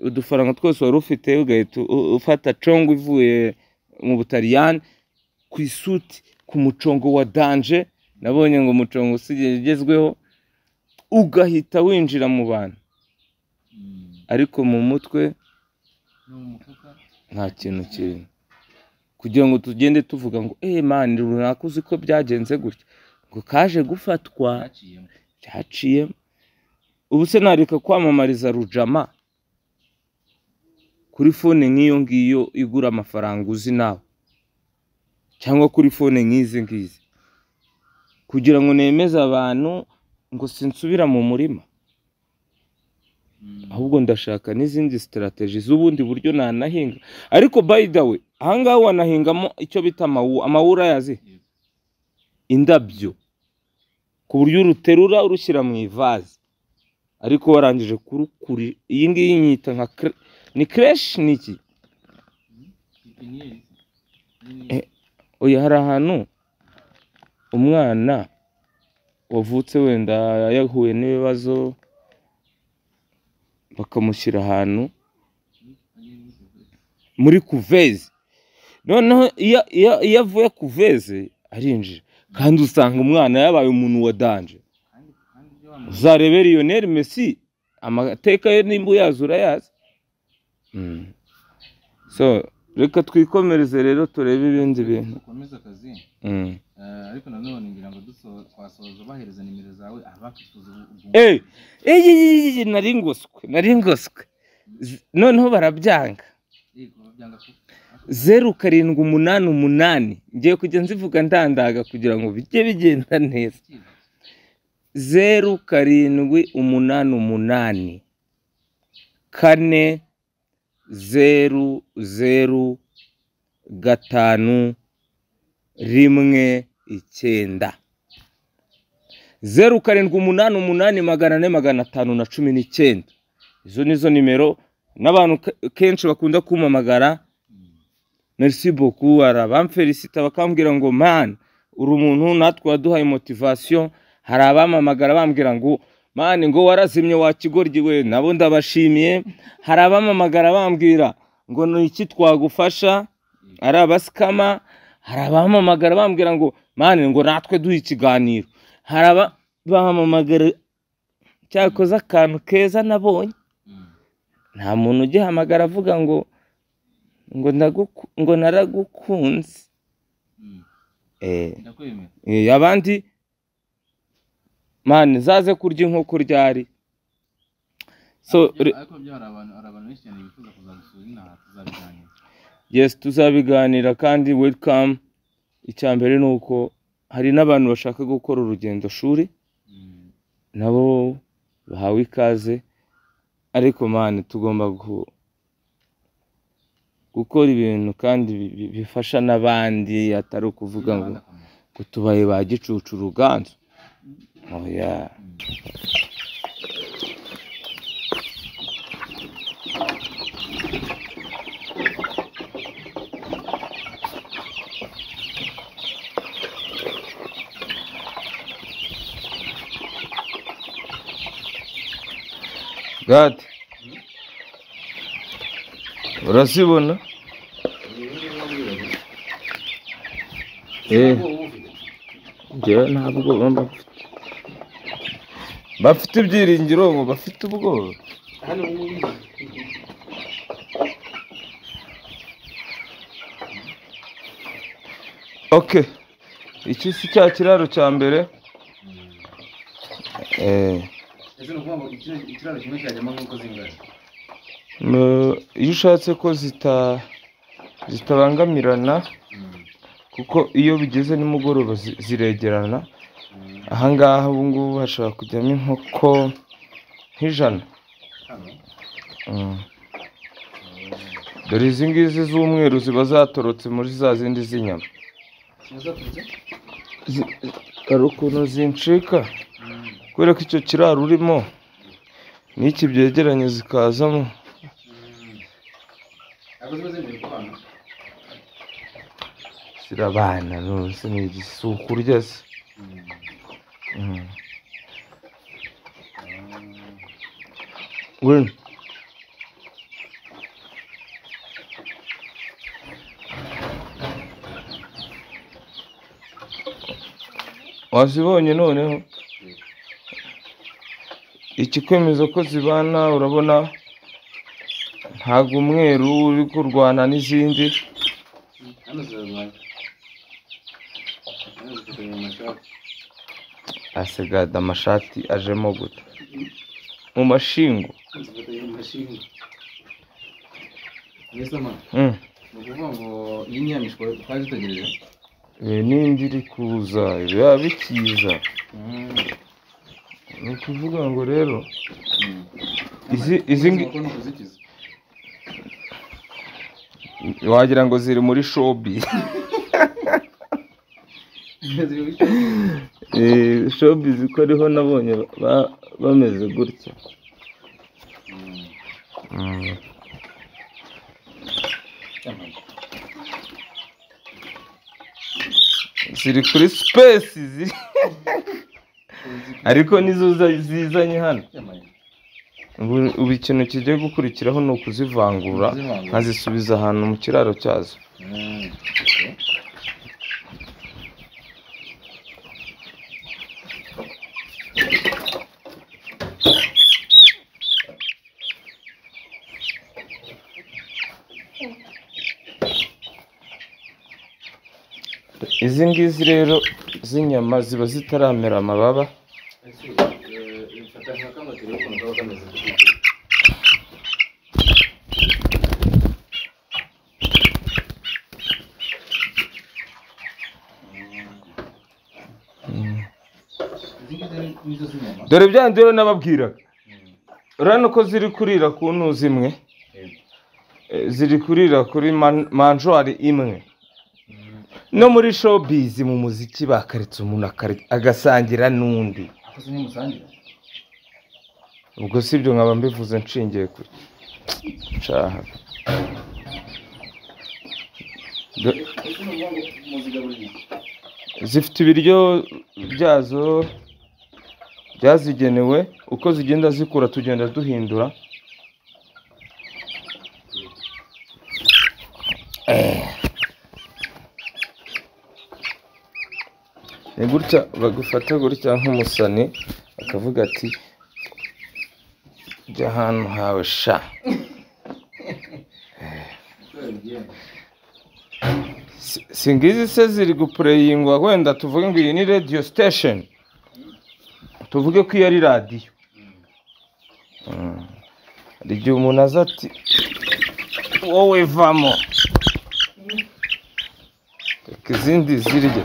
udufaranga twose wari ufite ugahita ufata congo ivuye mu Butaliyani, ku isuti, ku mucongo wa Danger, nabonye ngo umucongo usigaye ugezweho, ugahita winjira mu bantu. Ariko mu mutwe nta kintu kirimo. Kugira ngo tugende tuvuga ngo man runaka uzi ko byagenze gutya, ngo kaje gufatwa byaciyemo. Ubu se nareka kwamamariza Rujama kuri phone nk'iyo ngiyo igura amafaranga uzi nawe, cyangwa kuri phone nk'izi ngizi, kugira ngo nemeze abantu ngo sinsubira mu murima, ahubwo ndashaka n'izindi strategy z'ubundi buryo nanahinga. Ariko by the way, ahangaha wanahingamo icyo bita amawu urayazi, indabyo, ku buryo uruterura urushyira mu ivaze, ariko warangije kurukuri. Iyi ngiyi nyita nka ni creche, ni iki? Oya, hari ahantu umwana wavutse wenda yahuye n'ibibazo bakamushyira ahantu muri kuveze. Noneho iyo avuye kuveze arinjira, kandi usanga umwana yabaye umuntu wa danger. Uzarebe Lionel Messi, amateka ye nimba uyazi urayazi. So reka twikomereze rero turebe ibindi bintu. Dukomeze akazi. Ariko nanone ngira ngo twasoza bahereza nimero zawe abakifuza ubwo. Nari ngoswe. Noneho barabyanga. 0 7 8 8 ngiye kujya nzivuga ndandaga kugira ngo bijye bigenda neza. 0 7 8 8 4 0 0 5 1 9 0 7 8 8 400 519. Izo nizo nimero n'abantu kenshi bakunda kumpamagara. Merci beaucoup. Hari abamfelicita bakambwira ngo man, uri umuntu natwe waduhaye motivation. Hari abamamagara bambwira ngo man, ngo warazimye wa kigoryi we, nabo ndabashimiye. Hari abamamagara bambwira ngo ni iki twagufasha, ari abasikama. Hari abamamagara bambwira ngo man, ngo natwe duhe ikiganiro. Hari abahamamagara cyakoze akantu keza nabonye, nta muntu ugihamagara avuga ngo ngo naragukunze. Abandi man zaze kurya inkoko ryari. So ariko byo hari abantu benshi cyane bifuza kuzagusura inaha, tuzabiganira. Yes, tuzabiganira kandi welcome. Icya mbere ni uko hari n'abantu bashaka gukora urugendo shuri, nabo bahawe ikaze. Ariko man, tugomba gukora ibintu kandi bifasha n'abandi, atari ukuvuga ngo tubaye ba gicucu Ruganzu. Oya. God, urazibona? Njyewe nta bwoba mba mfite. Bafite ibyiringiro ngo bafite ubwoba. Okay, iki si cya kiraro cya mbere. Ese ni ukuvuga ngo ikiraro kimwe cyajyamo nk'uko zingana? Iyo ushatse ko zitabangamirana, kuko iyo bigeze nimugoroba ziregerana. Ahangaha ubu ngubu hashobora kujyamo inkoko nk'ijana. Dore izi ngizi z'umweru ziba zatorotse muri za zindi z'inyama. Hari ukuntu zincika kubera ko icyo kiraro urimo n'iki byegeranye zikazamo. Zirabana rwose, ni igisuku urya se. Ngwino. Wazibonye noneho? Ikikwemeza ko zibana, urabona ntabwo umweru uri kurwana n'izindi. Asigada amashati ajemo gute mu mashingo. N'indi iri kuza biba bikiza. Ni ukuvuga ngo rero izi wagira ngo ziri muri shobi. Shobi ziko ariho nabonye bameze gutya. Ziri kuri space ziri ariko nizo zizanye hano. Ubu ikintu kigiye gukurikiraho ni ukuzivangura nkazisubiza ahantu mu kiraro cyazo. Izi ngizi rero z'inyama ziba zitaramera amababa. Dore byandi rero nababwiraga, urabona ko ziri kurira ku ntuzi imwe, ziri kurira kuri manjwari imwe. No muri showbiz mu muziki bakaretse umuntu agasangira n'undi. Ubwo si ibyo nkaba mbivuze nshingiye kuri. Zifite ibiryo byazo byazigenewe, uko zigenda zikura tugenda duhindura. Ni gutya bagufata gutya nk'umusani akavuga ati jya ahantu hawe sha. Singizi se ziri gupureyingwa, wenda tuvuge ngo iyi ni radio station, tuvuge ko iyo ari radiyo. Hari igihe umuntu aza ati wowe vamo, reka izindi zirye,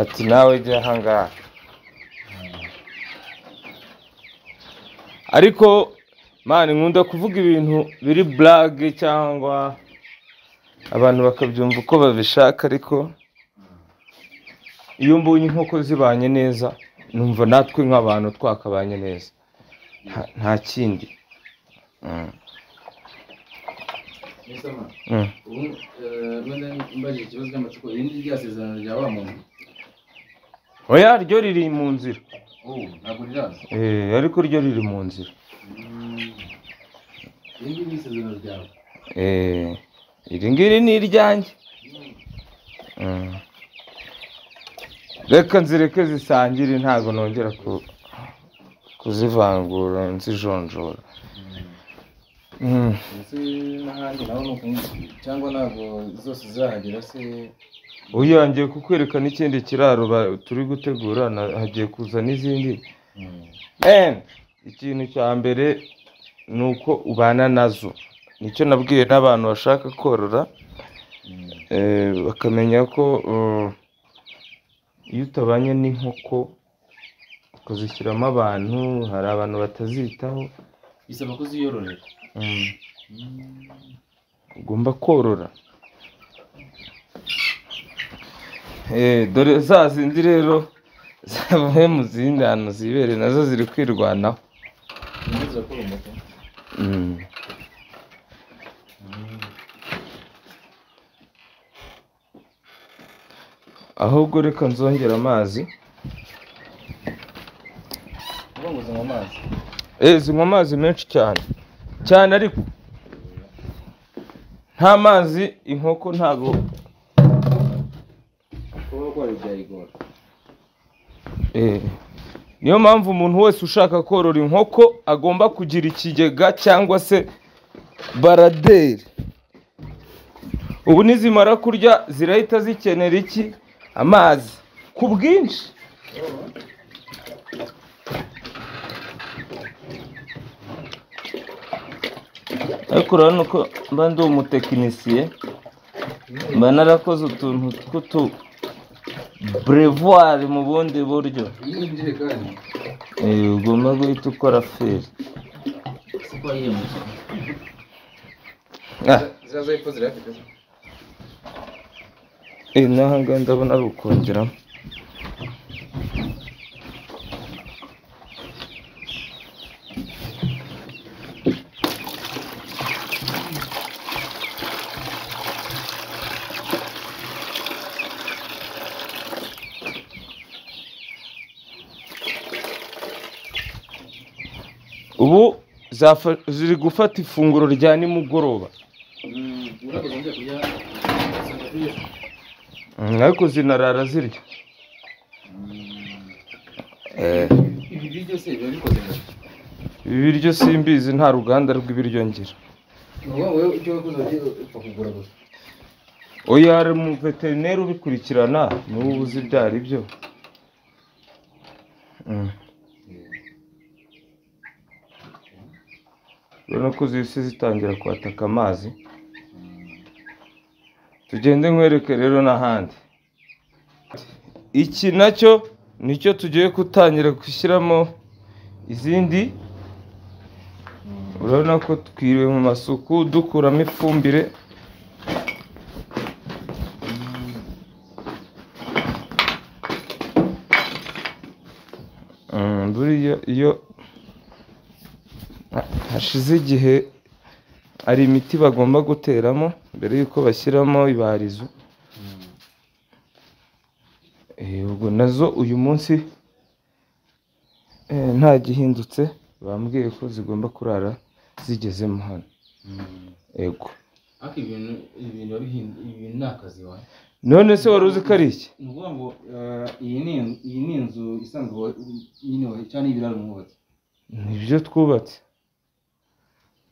ati nawe jya ahangaha. Ariko mani nkunda kuvuga ibintu biri blague cyangwa abantu bakabyumva uko babishaka, ariko iyo mbonye inkoko zibanye neza numva natwe nk'abantu twakabanye neza, nta kindi. Oya ryo riri mu nzira, ariko ryo riri mu nzira. Iri ngiri ni iryanjye. Reka nzireke zisangire, ntago nongera kuzivangura nzijonjora. Cyangwa ntabwo zose zirahagera se? Oya, ngiye kukwereka n'ikindi kiraro turi gutegura, hagiye kuza n'izindi. Ikintu cya mbere ni uko ubana nazo, nicyo nabwiye n'abantu bashaka korora, bakamenya ko iyo utabanye n'inkoko ukazishyiramo abantu, hari abantu batazitaho, bisaba kuziyororera. Ugomba korora. Dore za zindi rero zavuye mu zindi hantu zibere nazo ziri kwirwanaho. Ahubwo reka nzongera amazi. Zinywa amazi menshi cyane cyane, ariko nta mazi inkoko ntago. Niyo mpamvu umuntu wese ushaka korora inkoko agomba kugira ikigega cyangwa se baraderi. Ubu nizimara kurya zirahita zikenera iki? Amazi ku bwinshi. Ariko urabona ko mba ndi umutekinisiye, mba narakoze utuntu tw'utu brevoir mu bundi buryo. Ugomba guhita ukora feri. N'aha ngaha ndabona ari ukongeramo. Ubu ziri gufata ifunguro rya nimugoroba, ariko zinarara zirya. Ibi biryo simbizi, nta ruganda rw'ibiryo ngira. Oya, hari umuveterineri ubikurikirana, niwe uzi ibyo ari byo. Urabona ko zihise zitangira kwataka amazi. Tugende nkwereke rero n'ahandi. Iki nacyo nicyo tugiye gutangira gushyiramo izindi. Urabona ko twiriwe mu masuku dukuramo ifumbire. Buriya iyo hashize igihe Hari imiti bagomba guteramo mbere yuko bashyiramo ibarizo. Ubwo nazo uyu munsi nta gihindutse, bambwiye ko zigomba kurara zigezemo hano. Yego. Ariko ibintu ni akazi wawe. None se wari uzi ko ari iki? Ni ukuvuga ngo iyi ni inzu isanzwe nyine cyane ibiraro mwubatse. Nibyo twubatse.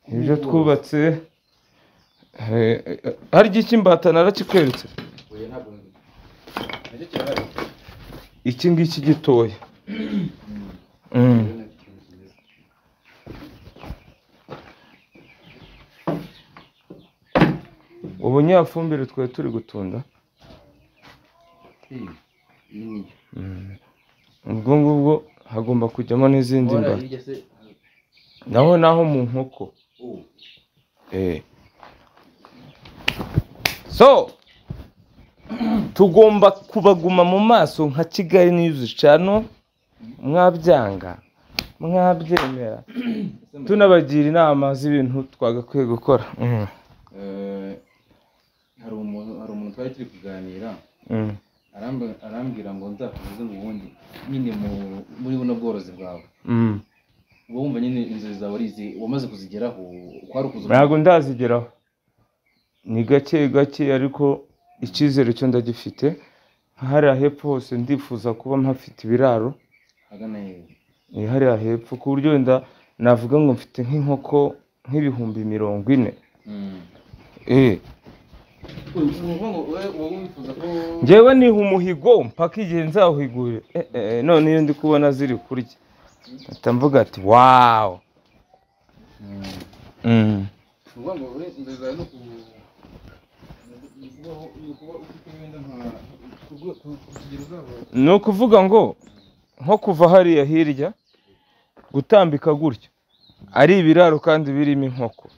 Nibyo twubatse. Harya iki imbata narakikweretse? Oya ntabwo. Nacyo kirahari. Iki ngiki gitoya. Ubu nyafumbire twari turi gutunda. Ubwo ngubwo hagomba kujyamo n'izindi mbata. Naho naho mu nkoko. So tugomba kubaguma mu maso nka Kigali News Channel, mwabyanga mwabyemera, tunabagira inama z'ibintu twagakwiye gukora. Hari umuntu twari turi kuganira, arambwira ngo nzakuvuze ngo ubundi nyine muri buno bworozi bwawe uba wumva nyine inzozi zawe ari izi wamaze kuzigeraho? Ntabwo ndazigeraho, ni gake gake, ariko icyizere cyo ndagifite. Hariya hepfo hose ndifuza kuba mpafite ibiraro hariya hepfo, ku buryo wenda navuga ngo mfite nk'inkoko nk'ibihumbi 40. Njyewe niha umuhigo mpaka igihe nzawuhigure. None iyo ndi kubona ziri kurya mpita mvuga ati wawu. Ni ukuvuga ngo nko kuva hariya hirya gutambika gutya ari ibiraro kandi birimo inkoko.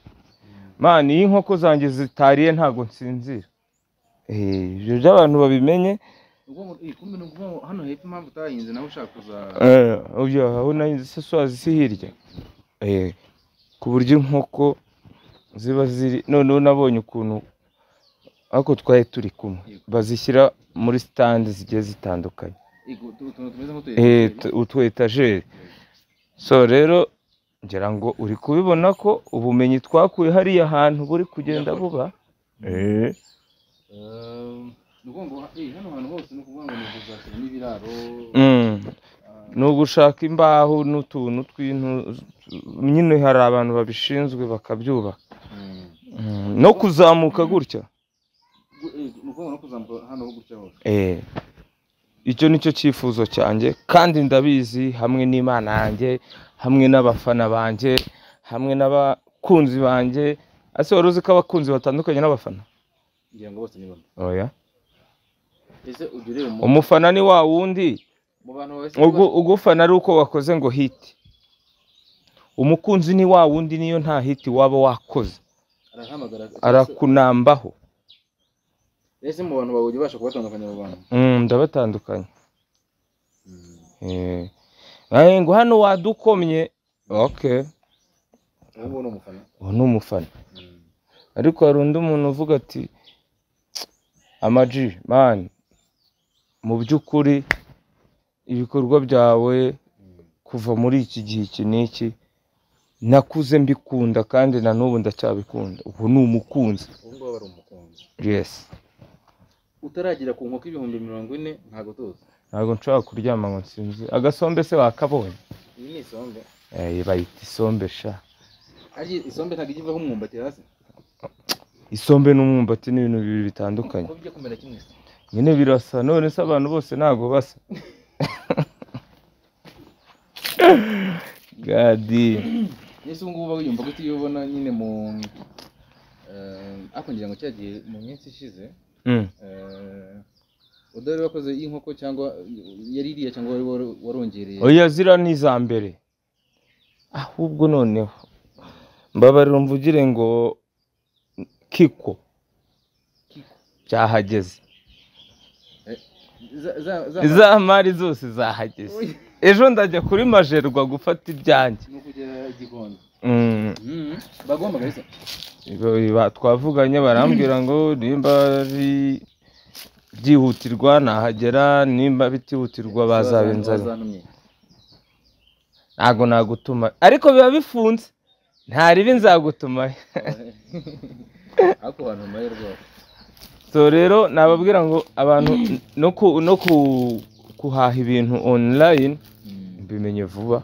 Mani iyo inkoko zanjye zitariye ntago nsinzira. Ibyo by'abantu babimenye. Hano hepfo impamvu utahinze nawe ushaka kuza aho nahinze se swazi si hirya, ku buryo inkoko ziba ziri. Noneho nabonye ukuntu ariko twari turi kumwe bazishyira muri stand zigiye zitandukanye, utu etajeri. So rero ngira ngo uri kubibona ko ubumenyi twakuye hariya hantu buri kugenda buba. Ni ugushaka imbaho n'utuntu tw'intu nyine, hari abantu babishinzwe bakabyubaka. No kuzamuka gutya. Icyo nicyo cyifuzo cyanjye, kandi ndabizi hamwe n'Imana yanjye, hamwe n'abafana banjye, hamwe n'abakunzi banjye. Ese wari uzi ko abakunzi batandukanye n'abafana? Ngira ngo bose ni bamwe. Oya. Ese ujye ureba umufana ni wa wundi ugufana ari uko wakoze ngo hit. Umukunzi ni wa wundi niyo nta hit waba wakoze arakunambaho. Ese mu bantu bawe ubasha kubatandukanya abo bantu? Ndabatandukanya. Ngo hano wadukomye. Okay. Ubu ni umufana. Ubu ni umufana. Ariko hari undi muntu uvuga ati Ama-G man, mu by'ukuri ibikorwa byawe kuva muri iki gihe iki n'iki nakuze mbikunda kandi na n'ubu ndacyabikunda. Ubu ni umukunzi. Ubu ngubu ari umukunzi. Yes. Utaragera ku nkoko 40,000 ntago tuzi. Ntago nshobora kuryama ngo nsinzi. Agasombe se wakabonye? Iyi ni isombe. Bayita isombe sha. Ari isombe ntago igivaho umwumbati hasi. Isombe n'umwumbati ni ibintu bibiri bitandukanye. Ko bijya kumera kimwe se? Nyine birasa, none se abantu bose ntago basa. Gadi. Nese ubu ngubu wiyumva gute iyo ubona nyine mu ariko ngira ngo cyagiye mu minsi ishize udari wakoze inkoko cyangwa yari iriya cyangwa warongereye? Oya zira ni za mbere. Ahubwo noneho mbabarira mvugire ngo Kiko byahageze. Za mari zose zahageze. Ejo ndajya kuri Majerwa gufata ibyanjye. No kugera Gikondo. Bagomba kabisa. Twavuganye barambwira ngo nimba ari byihutirwa nahagera, nimba bitihutirwa bazabinzana. Ntago nagutuma, ariko biba bifunze, nta ribi nzagutuma. Ariko abantu maye rwose. So rero nababwira ngo abantu no kuhaha ibintu online mbimenye vuba.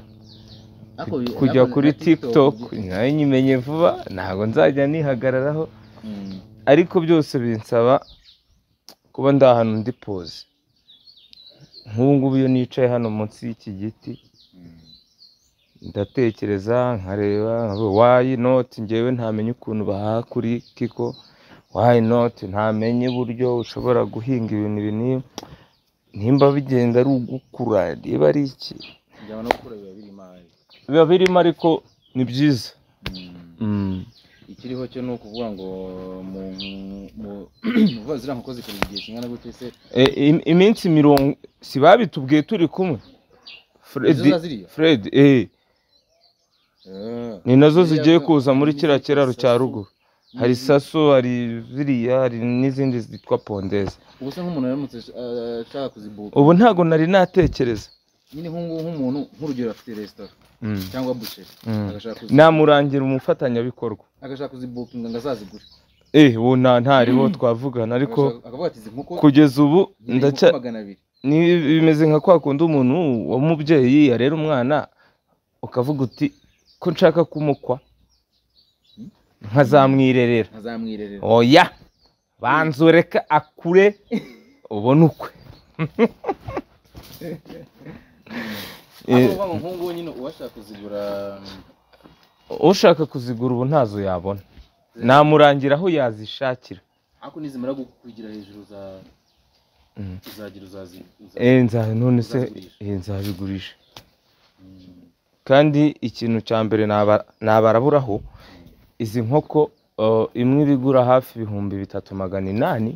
Kujya kuri TikTok nayo nyimenye vuba, ntago nzajya nihagararaho. Ariko byose binsaba kuba ndi ahantu ndi pose. Nk'ubu ngubu iyo nicaye hano munsi y'iki giti ndatekereza nkareba why not njyewe ntamenye ukuntu bahaha kuri Kiko, why not ntamenye uburyo ushobora guhinga ibintu ibi n'ibi, nimba bigenda ari ugukura niba ari iki biba birimo, ariko ni byiza. Ikiriho cyo ni ukuvuga ngo mu ziriya nkoko zikora igihe kingana gute se? Iminsi 20 si babitubwiye turi kumwe. Fred ni nazo zigiye kuza muri kiriya kiraro cya ruguru. Hari saso, hari ziriya, hari n'izindi zitwa pondeze. Ubu se nk'umuntu yaramutse ashaka kuzibuka, ubu ntago nari natekereza nyine nk'umuntu nk'urugero afite restaurant cyangwa boucherie, agashaka namurangira umufatanyabikorwa agashaka kuzibukinga ngo azazigure. Ubu ntariho twavugana, ariko kugeza ubu ndacya ni bimeze nka kwa kundi umuntu w'umubyeyi yarera umwana ukavuga uti ko nshaka kumukwa nkazamwirerera. Oya, banzureka akure ubone ukwe. Ushaka kuzigura ubu ntazo yabona, namurangira aho yazishakira. Ariko nizimara kugira hejuru za uzagira uzazi none se nzabigurisha. Kandi ikintu cya mbere nabaraburaho, izi nkoko imwe ibigura hafi 3800,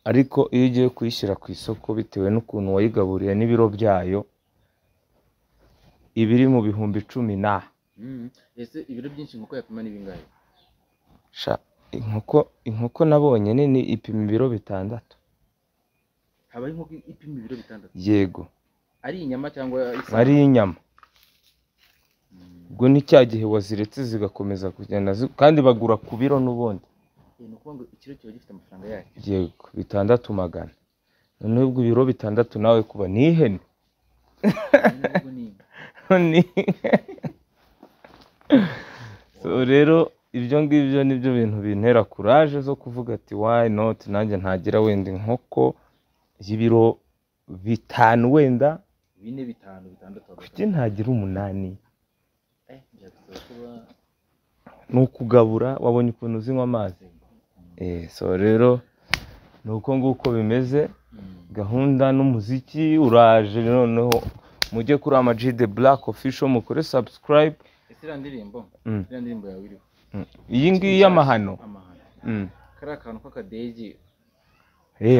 ariko iyo ugiye kuyishyira ku isoko bitewe n'ukuntu wayigaburiye n'ibiro byayo ibiri mu 10,000 na. Ese ibiro byinshi inkoko yapima ni bingahe? Sha inkoko nabonye nini ipima ibiro 6. Haba inkoko ipima ibiro 6? Yego. Ari inyama cyangwa ari inyama? Ubwo ni cya gihe waziretse zigakomeza kugenda, kandi bagura ku biro n'ubundi. Ni ukuvuga ngo ikiro kiba gifite amafaranga yacyo. Yego, 600. Noneho ubwo ibiro 6 nawe kuba ni ihene. So rero ibyo ngibyo nibyo bintu bintera courage zo kuvuga ati why not nanjye ntagira wenda inkoko y'ibiro 5 wenda 4 5 6 kuki ntagira 8? Nukugabura wabonye ukuntu uzinywa amazi. So rero nuko nguko bimeze. Gahunda n'umuziki uraje, noneho mujye kuri Ama G The Black Official mukore subscribe. Ese ndirimbo ndirimbo yawe iriho iyi ngiyi y'amahano? Kari akantu k'akadege.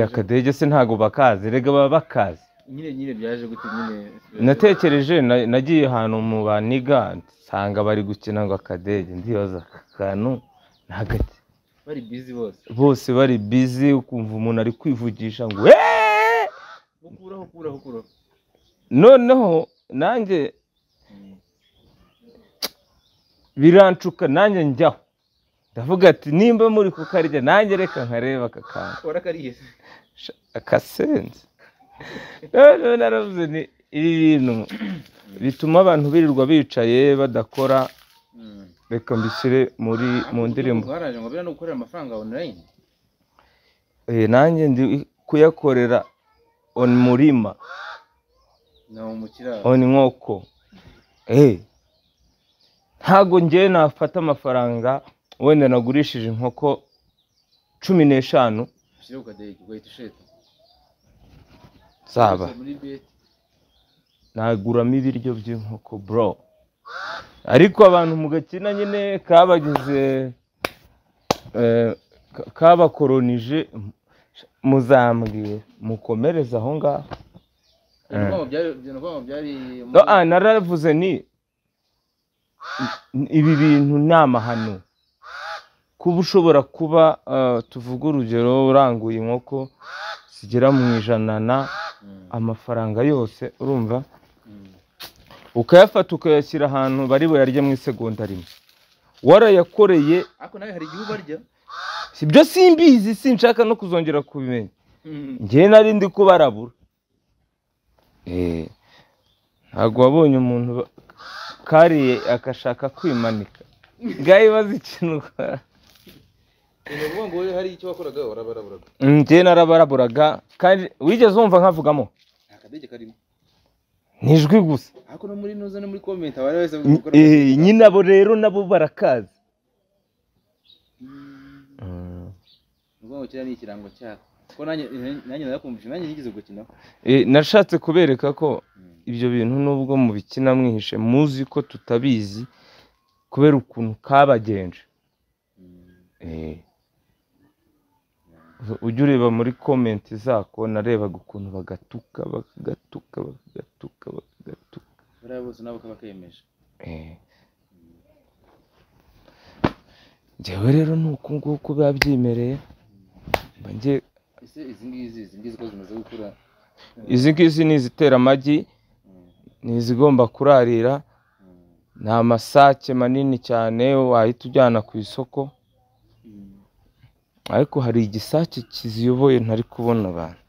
Akadege se ntago bakazi, rega baba bakazi nyine byaje gute nyine? Natekereje nagiye ahantu mu baniga nsanga bari gukina ngo akadege, ndibaza akantu ntagati bari busy bose bari busy, ukumva umuntu ari kwivugisha ngo ukuraho. Noneho nanjye birancuka, nanjye njyaho ndavuga ati nimba muri kukarya nanjye reka nkareba aka kantu. Warakariye akasenze. Noneho naravuze ni ibi bintu bituma abantu birirwa bicaye badakora, reka mbishyire mu ndirimbo. Bwaraje ngo bira no gukorera amafaranga online. Nanjye ndi kuyakorera on murima no mu kiraro on inkoko. Ntago njye nafata amafaranga wenda nagurishije inkoko 15 zaba naguramo ibiryo by'inkoko bro. Ariko abantu mugakina nyine kabagize kabakoronije, muzambwiye mukomereza aho ngaho. Naravuze ni Ibi bintu ni amahano. Kuba ushobora kuba tuvuga urugero uranguye inkoko zigera mu 100 amafaranga yose urumva ukayafata ukayashyira ahantu bari buyarye mu isegonda rimwe warayakoreye. Ariko nawe hari igihe ubarya. Sibyo, simbizi, sinshaka no kuzongera kubimenya. Njye nari ndi kubarabura. Ntabwo wabonye umuntu kariye akashaka kwimanika ngaho ibaze ikintu ukora. Ni ngo hari icyo wakoraga warabaraburaga? Njye narabaraburaga. Kandi wigeze wumva nkavugamo? Nta kadege karimo, ni ijwi gusa. Ariko no muri nuza no muri comment abari wese gukora nyine abo rero nabo barakaza. Ngo kiriya ni ikirango cyako. Ko nanjye narakumvise, nanjye nigeze gukina. Nashatse kubereka ko ibyo bintu nubwo mubikina mwihishe muzi ko tutabizi kubera ukuntu kabagenje. Ujya ureba muri comment zako, narebaga ukuntu bagatuka bagatuka bagatuka bagatuka. Buriya bose nabo kabakemeje. Njyewe rero ni uku nguku biba byimereye. Ese izi ngizi ko zimaze gukura? Izi ngizi ni izitera amagi, ni izigomba kurarira, ni amasake manini cyane wahita ujyana ku isoko. Ariko hari igisake kiziyoboye ntari kubona abantu.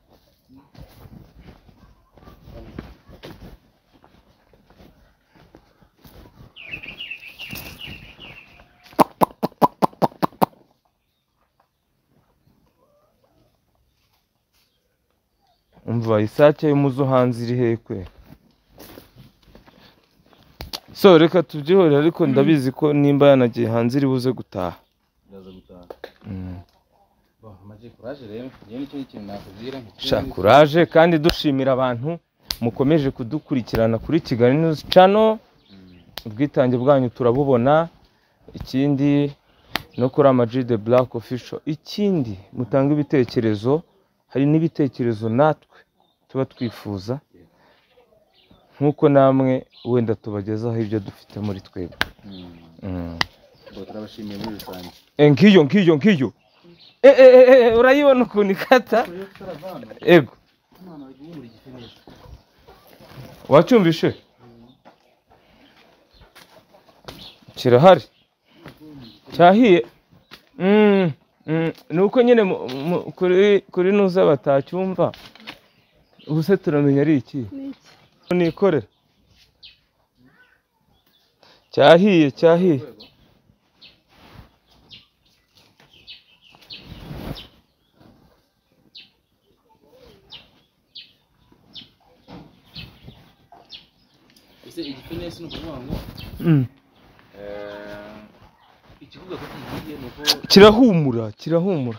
Umva isake y'umuzo hanze iri hekwe. So reka tubyihorere, ariko ndabizi ko nimba yanagiye hanze iri buze gutaha. Ndaza gutaha. Sha courage, kandi dushimira abantu mukomeje kudukurikirana kuri Kigali News Channel. Ubwitange bwanyu turabubona. Ikindi no kuri Ama-G The Black Official. Ikindi mutanga ibitekerezo, hari n'ibitekerezo natwe tuba twifuza nkuko namwe wenda tubagezaho ibyo dufite muri twebwe. Turabashimiye muri rusange. Ngiyo ngiyo ngiyo. Urayibona ukuntu ikata? Ego. Wacyumvishe? Kirahari. Cyahiye. Nuko nyine kuri nuza batacyumva. Ubuse turamenya ari iki? Nikorera. Cyahiye, cyahiye. Ese igifenesi nukuvuga ngo ikivuga ko kigiye nuko kirahumura, kirahumura.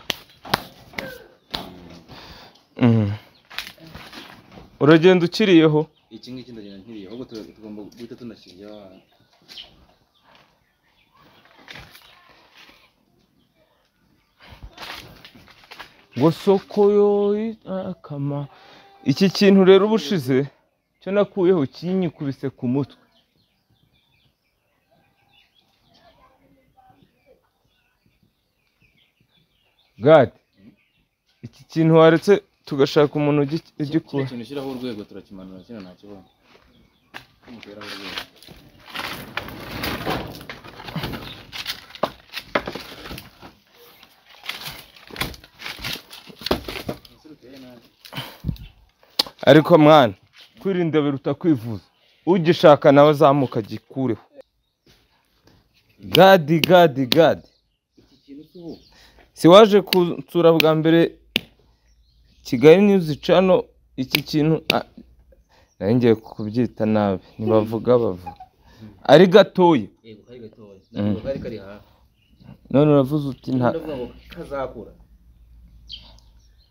Uragenda ukiriyeho. Iki ngiki ndagenda nkiriyeho, ahubwo tugomba guhita tunashyira. Ngo soko yo akama. Iki kintu rero ubushize cyo nakuyeho kinyikubise ku mutwe. God, iki kintu waretse tugashaka umuntu ugikura. Ikintu ushyiraho urwego turakimanura, kino nta kibazo. Umuteraho urwego. Ariko mwana, kwirinda biruta kwivuza. Ugishaka nawe azamuka agikureho. Gadi gadi gadi. Iki kintu si ubu. Si waje kunsura bwa mbere Kigali News Channel, iki kintu nari ngiye kubyita nabi, ntibavuga bavuga. Ari gatoya. Yego kari gatoya. Ntabwo kari kari hafi. None uravuze uti nta ndavuga ngo kazakura.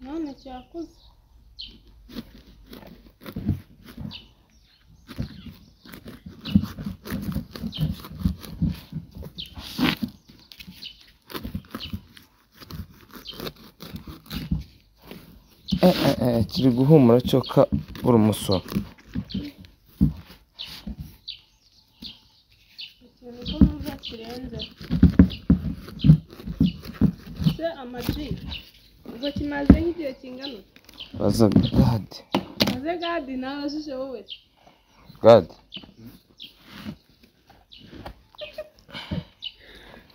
None cyakuze. Kiri guhumura cyoka buri musoro. Kirenze se amaji, ubwo kimaze nk'igihe kingana ute? Baza Gadi. Maze Gadi nawe ajije wowe. Gadi.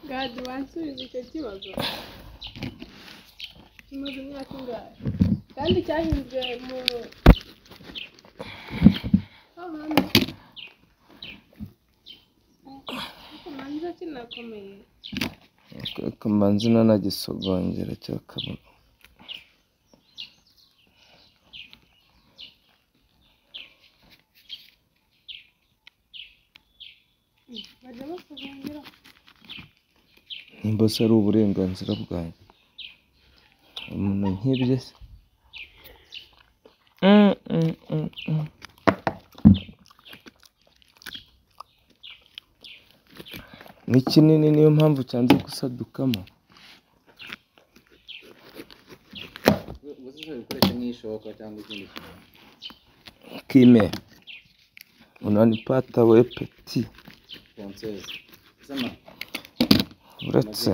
Gadi wansubiza icyo kibazo. Kimaze imyaka ingahe? Kandi cyahinzwe mu ahantu ariko manza kinakomeye. Reka mbanze nanagisogongera cyakabona. Bajya basogongera. Nimba se ari uburenganzira bwanjye. Umuntu nk'ibyo se. Ni kinini niyo mpamvu cyanze gusadukamo. Ubwo se ushobora gukoresha nk'ishoka cyangwa ikindi kintu. Kime. Unanipata we petit. Ponceuse. Sama. Uretse.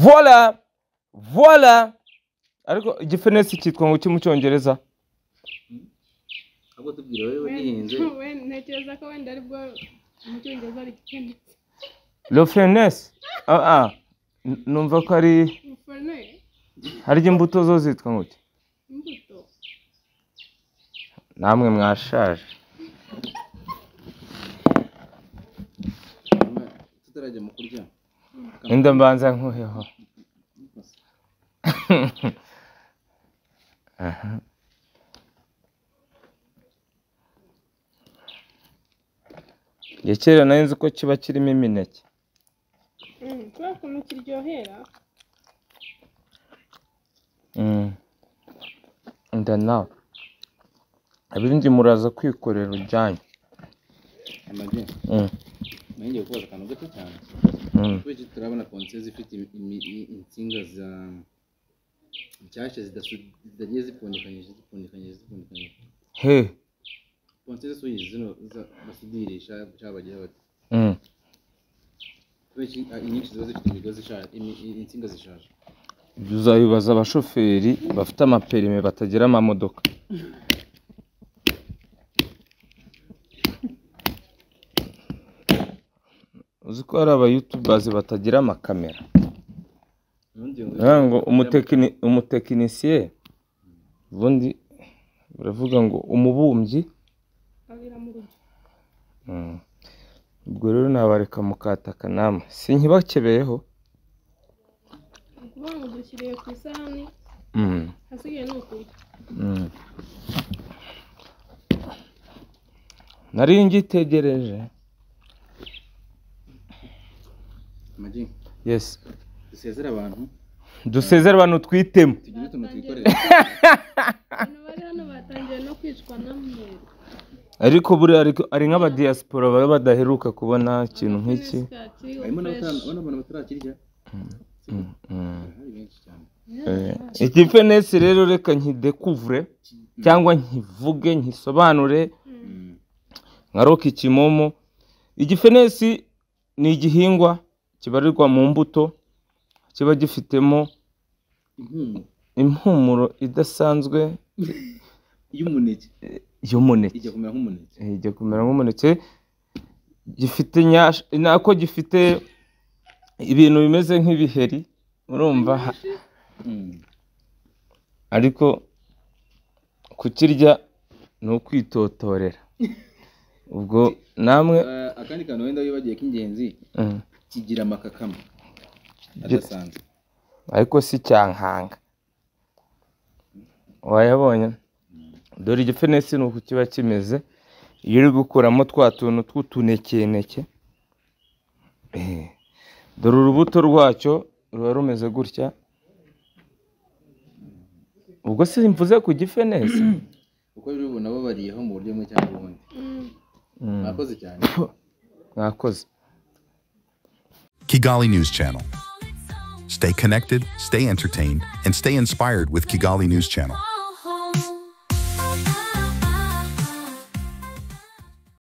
Voilà. Voilà. Ariko igifenesi cyitwa ngo iki mu Cyongereza? Ahubwo tubwire wowe wagihinze. Ntekereza ko wenda aribwo mu Cyongereza ari igifenesi. Le fenesi. Numva ko ari harya imbuto zo zitwa ngo iki? Imbuto. Namwe mwashaje. Tutarajya mu kurya. Inda mbanza nkuheho. Aha. Njye kera nari nzi ko kiba kirimo imineke. Kubera ukuntu kiryohera. Nda nawe. Ibindi muraza kwikorera ujyanye. Amagi. Ngiye kubaza akantu gato cyane. Kubera iki turabona ponceuse ifite insinga za nshyashya zidagiye zipfundikanyije. He. Ponceuse suyizi zino basudirisha cyangwa bagira bati. Kubera iki inyinshi ziba zifite imigozi ishaje, insinga zishaje. Ibyo uzabibaza abashoferi bafite amaperime batagira amamodoka. Uzi ko hari abayutubazi batagira amakamera. Ngo umutekinisiye ubundi baravuga ngo umubumbyi. Ubwo rero nabareka mukataka namwe sinkibakebeyeho. Ukuvuga ngo dushyiriye ku isahani hasigaye ni ukurya. Nari ngitegereje. Amagi. Yes. Dusezere abantu. Dusezere abantu twitemo. Tugire utuntu twikorera. Abantu bari hano batangiye no kwicwa n'amweru. Ariko buriya ari nk'abadiaspora baba badaheruka kubona ikintu nk'iki. Harimo n'abantu batarakirya. Igifenesi rero reka nkidekuvure cyangwa nkivuge nkisobanure nkaroka ikimomo. Igifenesi ni igihingwa kibarirwa mu mbuto, kiba gifitemo impumuro idasanzwe y'umuneke. Y'umuneke. Ijya kumera nk'umuneke. Ijya kumera nk'umuneke. Gifite nako gifite ibintu bimeze nk'ibiheri, urumva, ariko kukirya ni ukwitotorera. Ubwo namwe akandi kantu wenda wibagiye k'ingenzi, kigira amakakama adasanzwe. Ariko si cyankanga. Wayabonye? Dore igifenesi ni uku kiba kimeze iyo uri gukuramo twa tuntu tw'utunekeneke. Dore urubuto rwacyo ruba rumeze gutya. Ubwo si mvuze ku gifenesi uko biri ubu nabo bariyeho mu buryo bumwe cyangwa ubundi. Mwakoze cyane. Mwakoze. Kigali News Channel. Stay connected, stay entertained, and stay inspired with Kigali News Channel.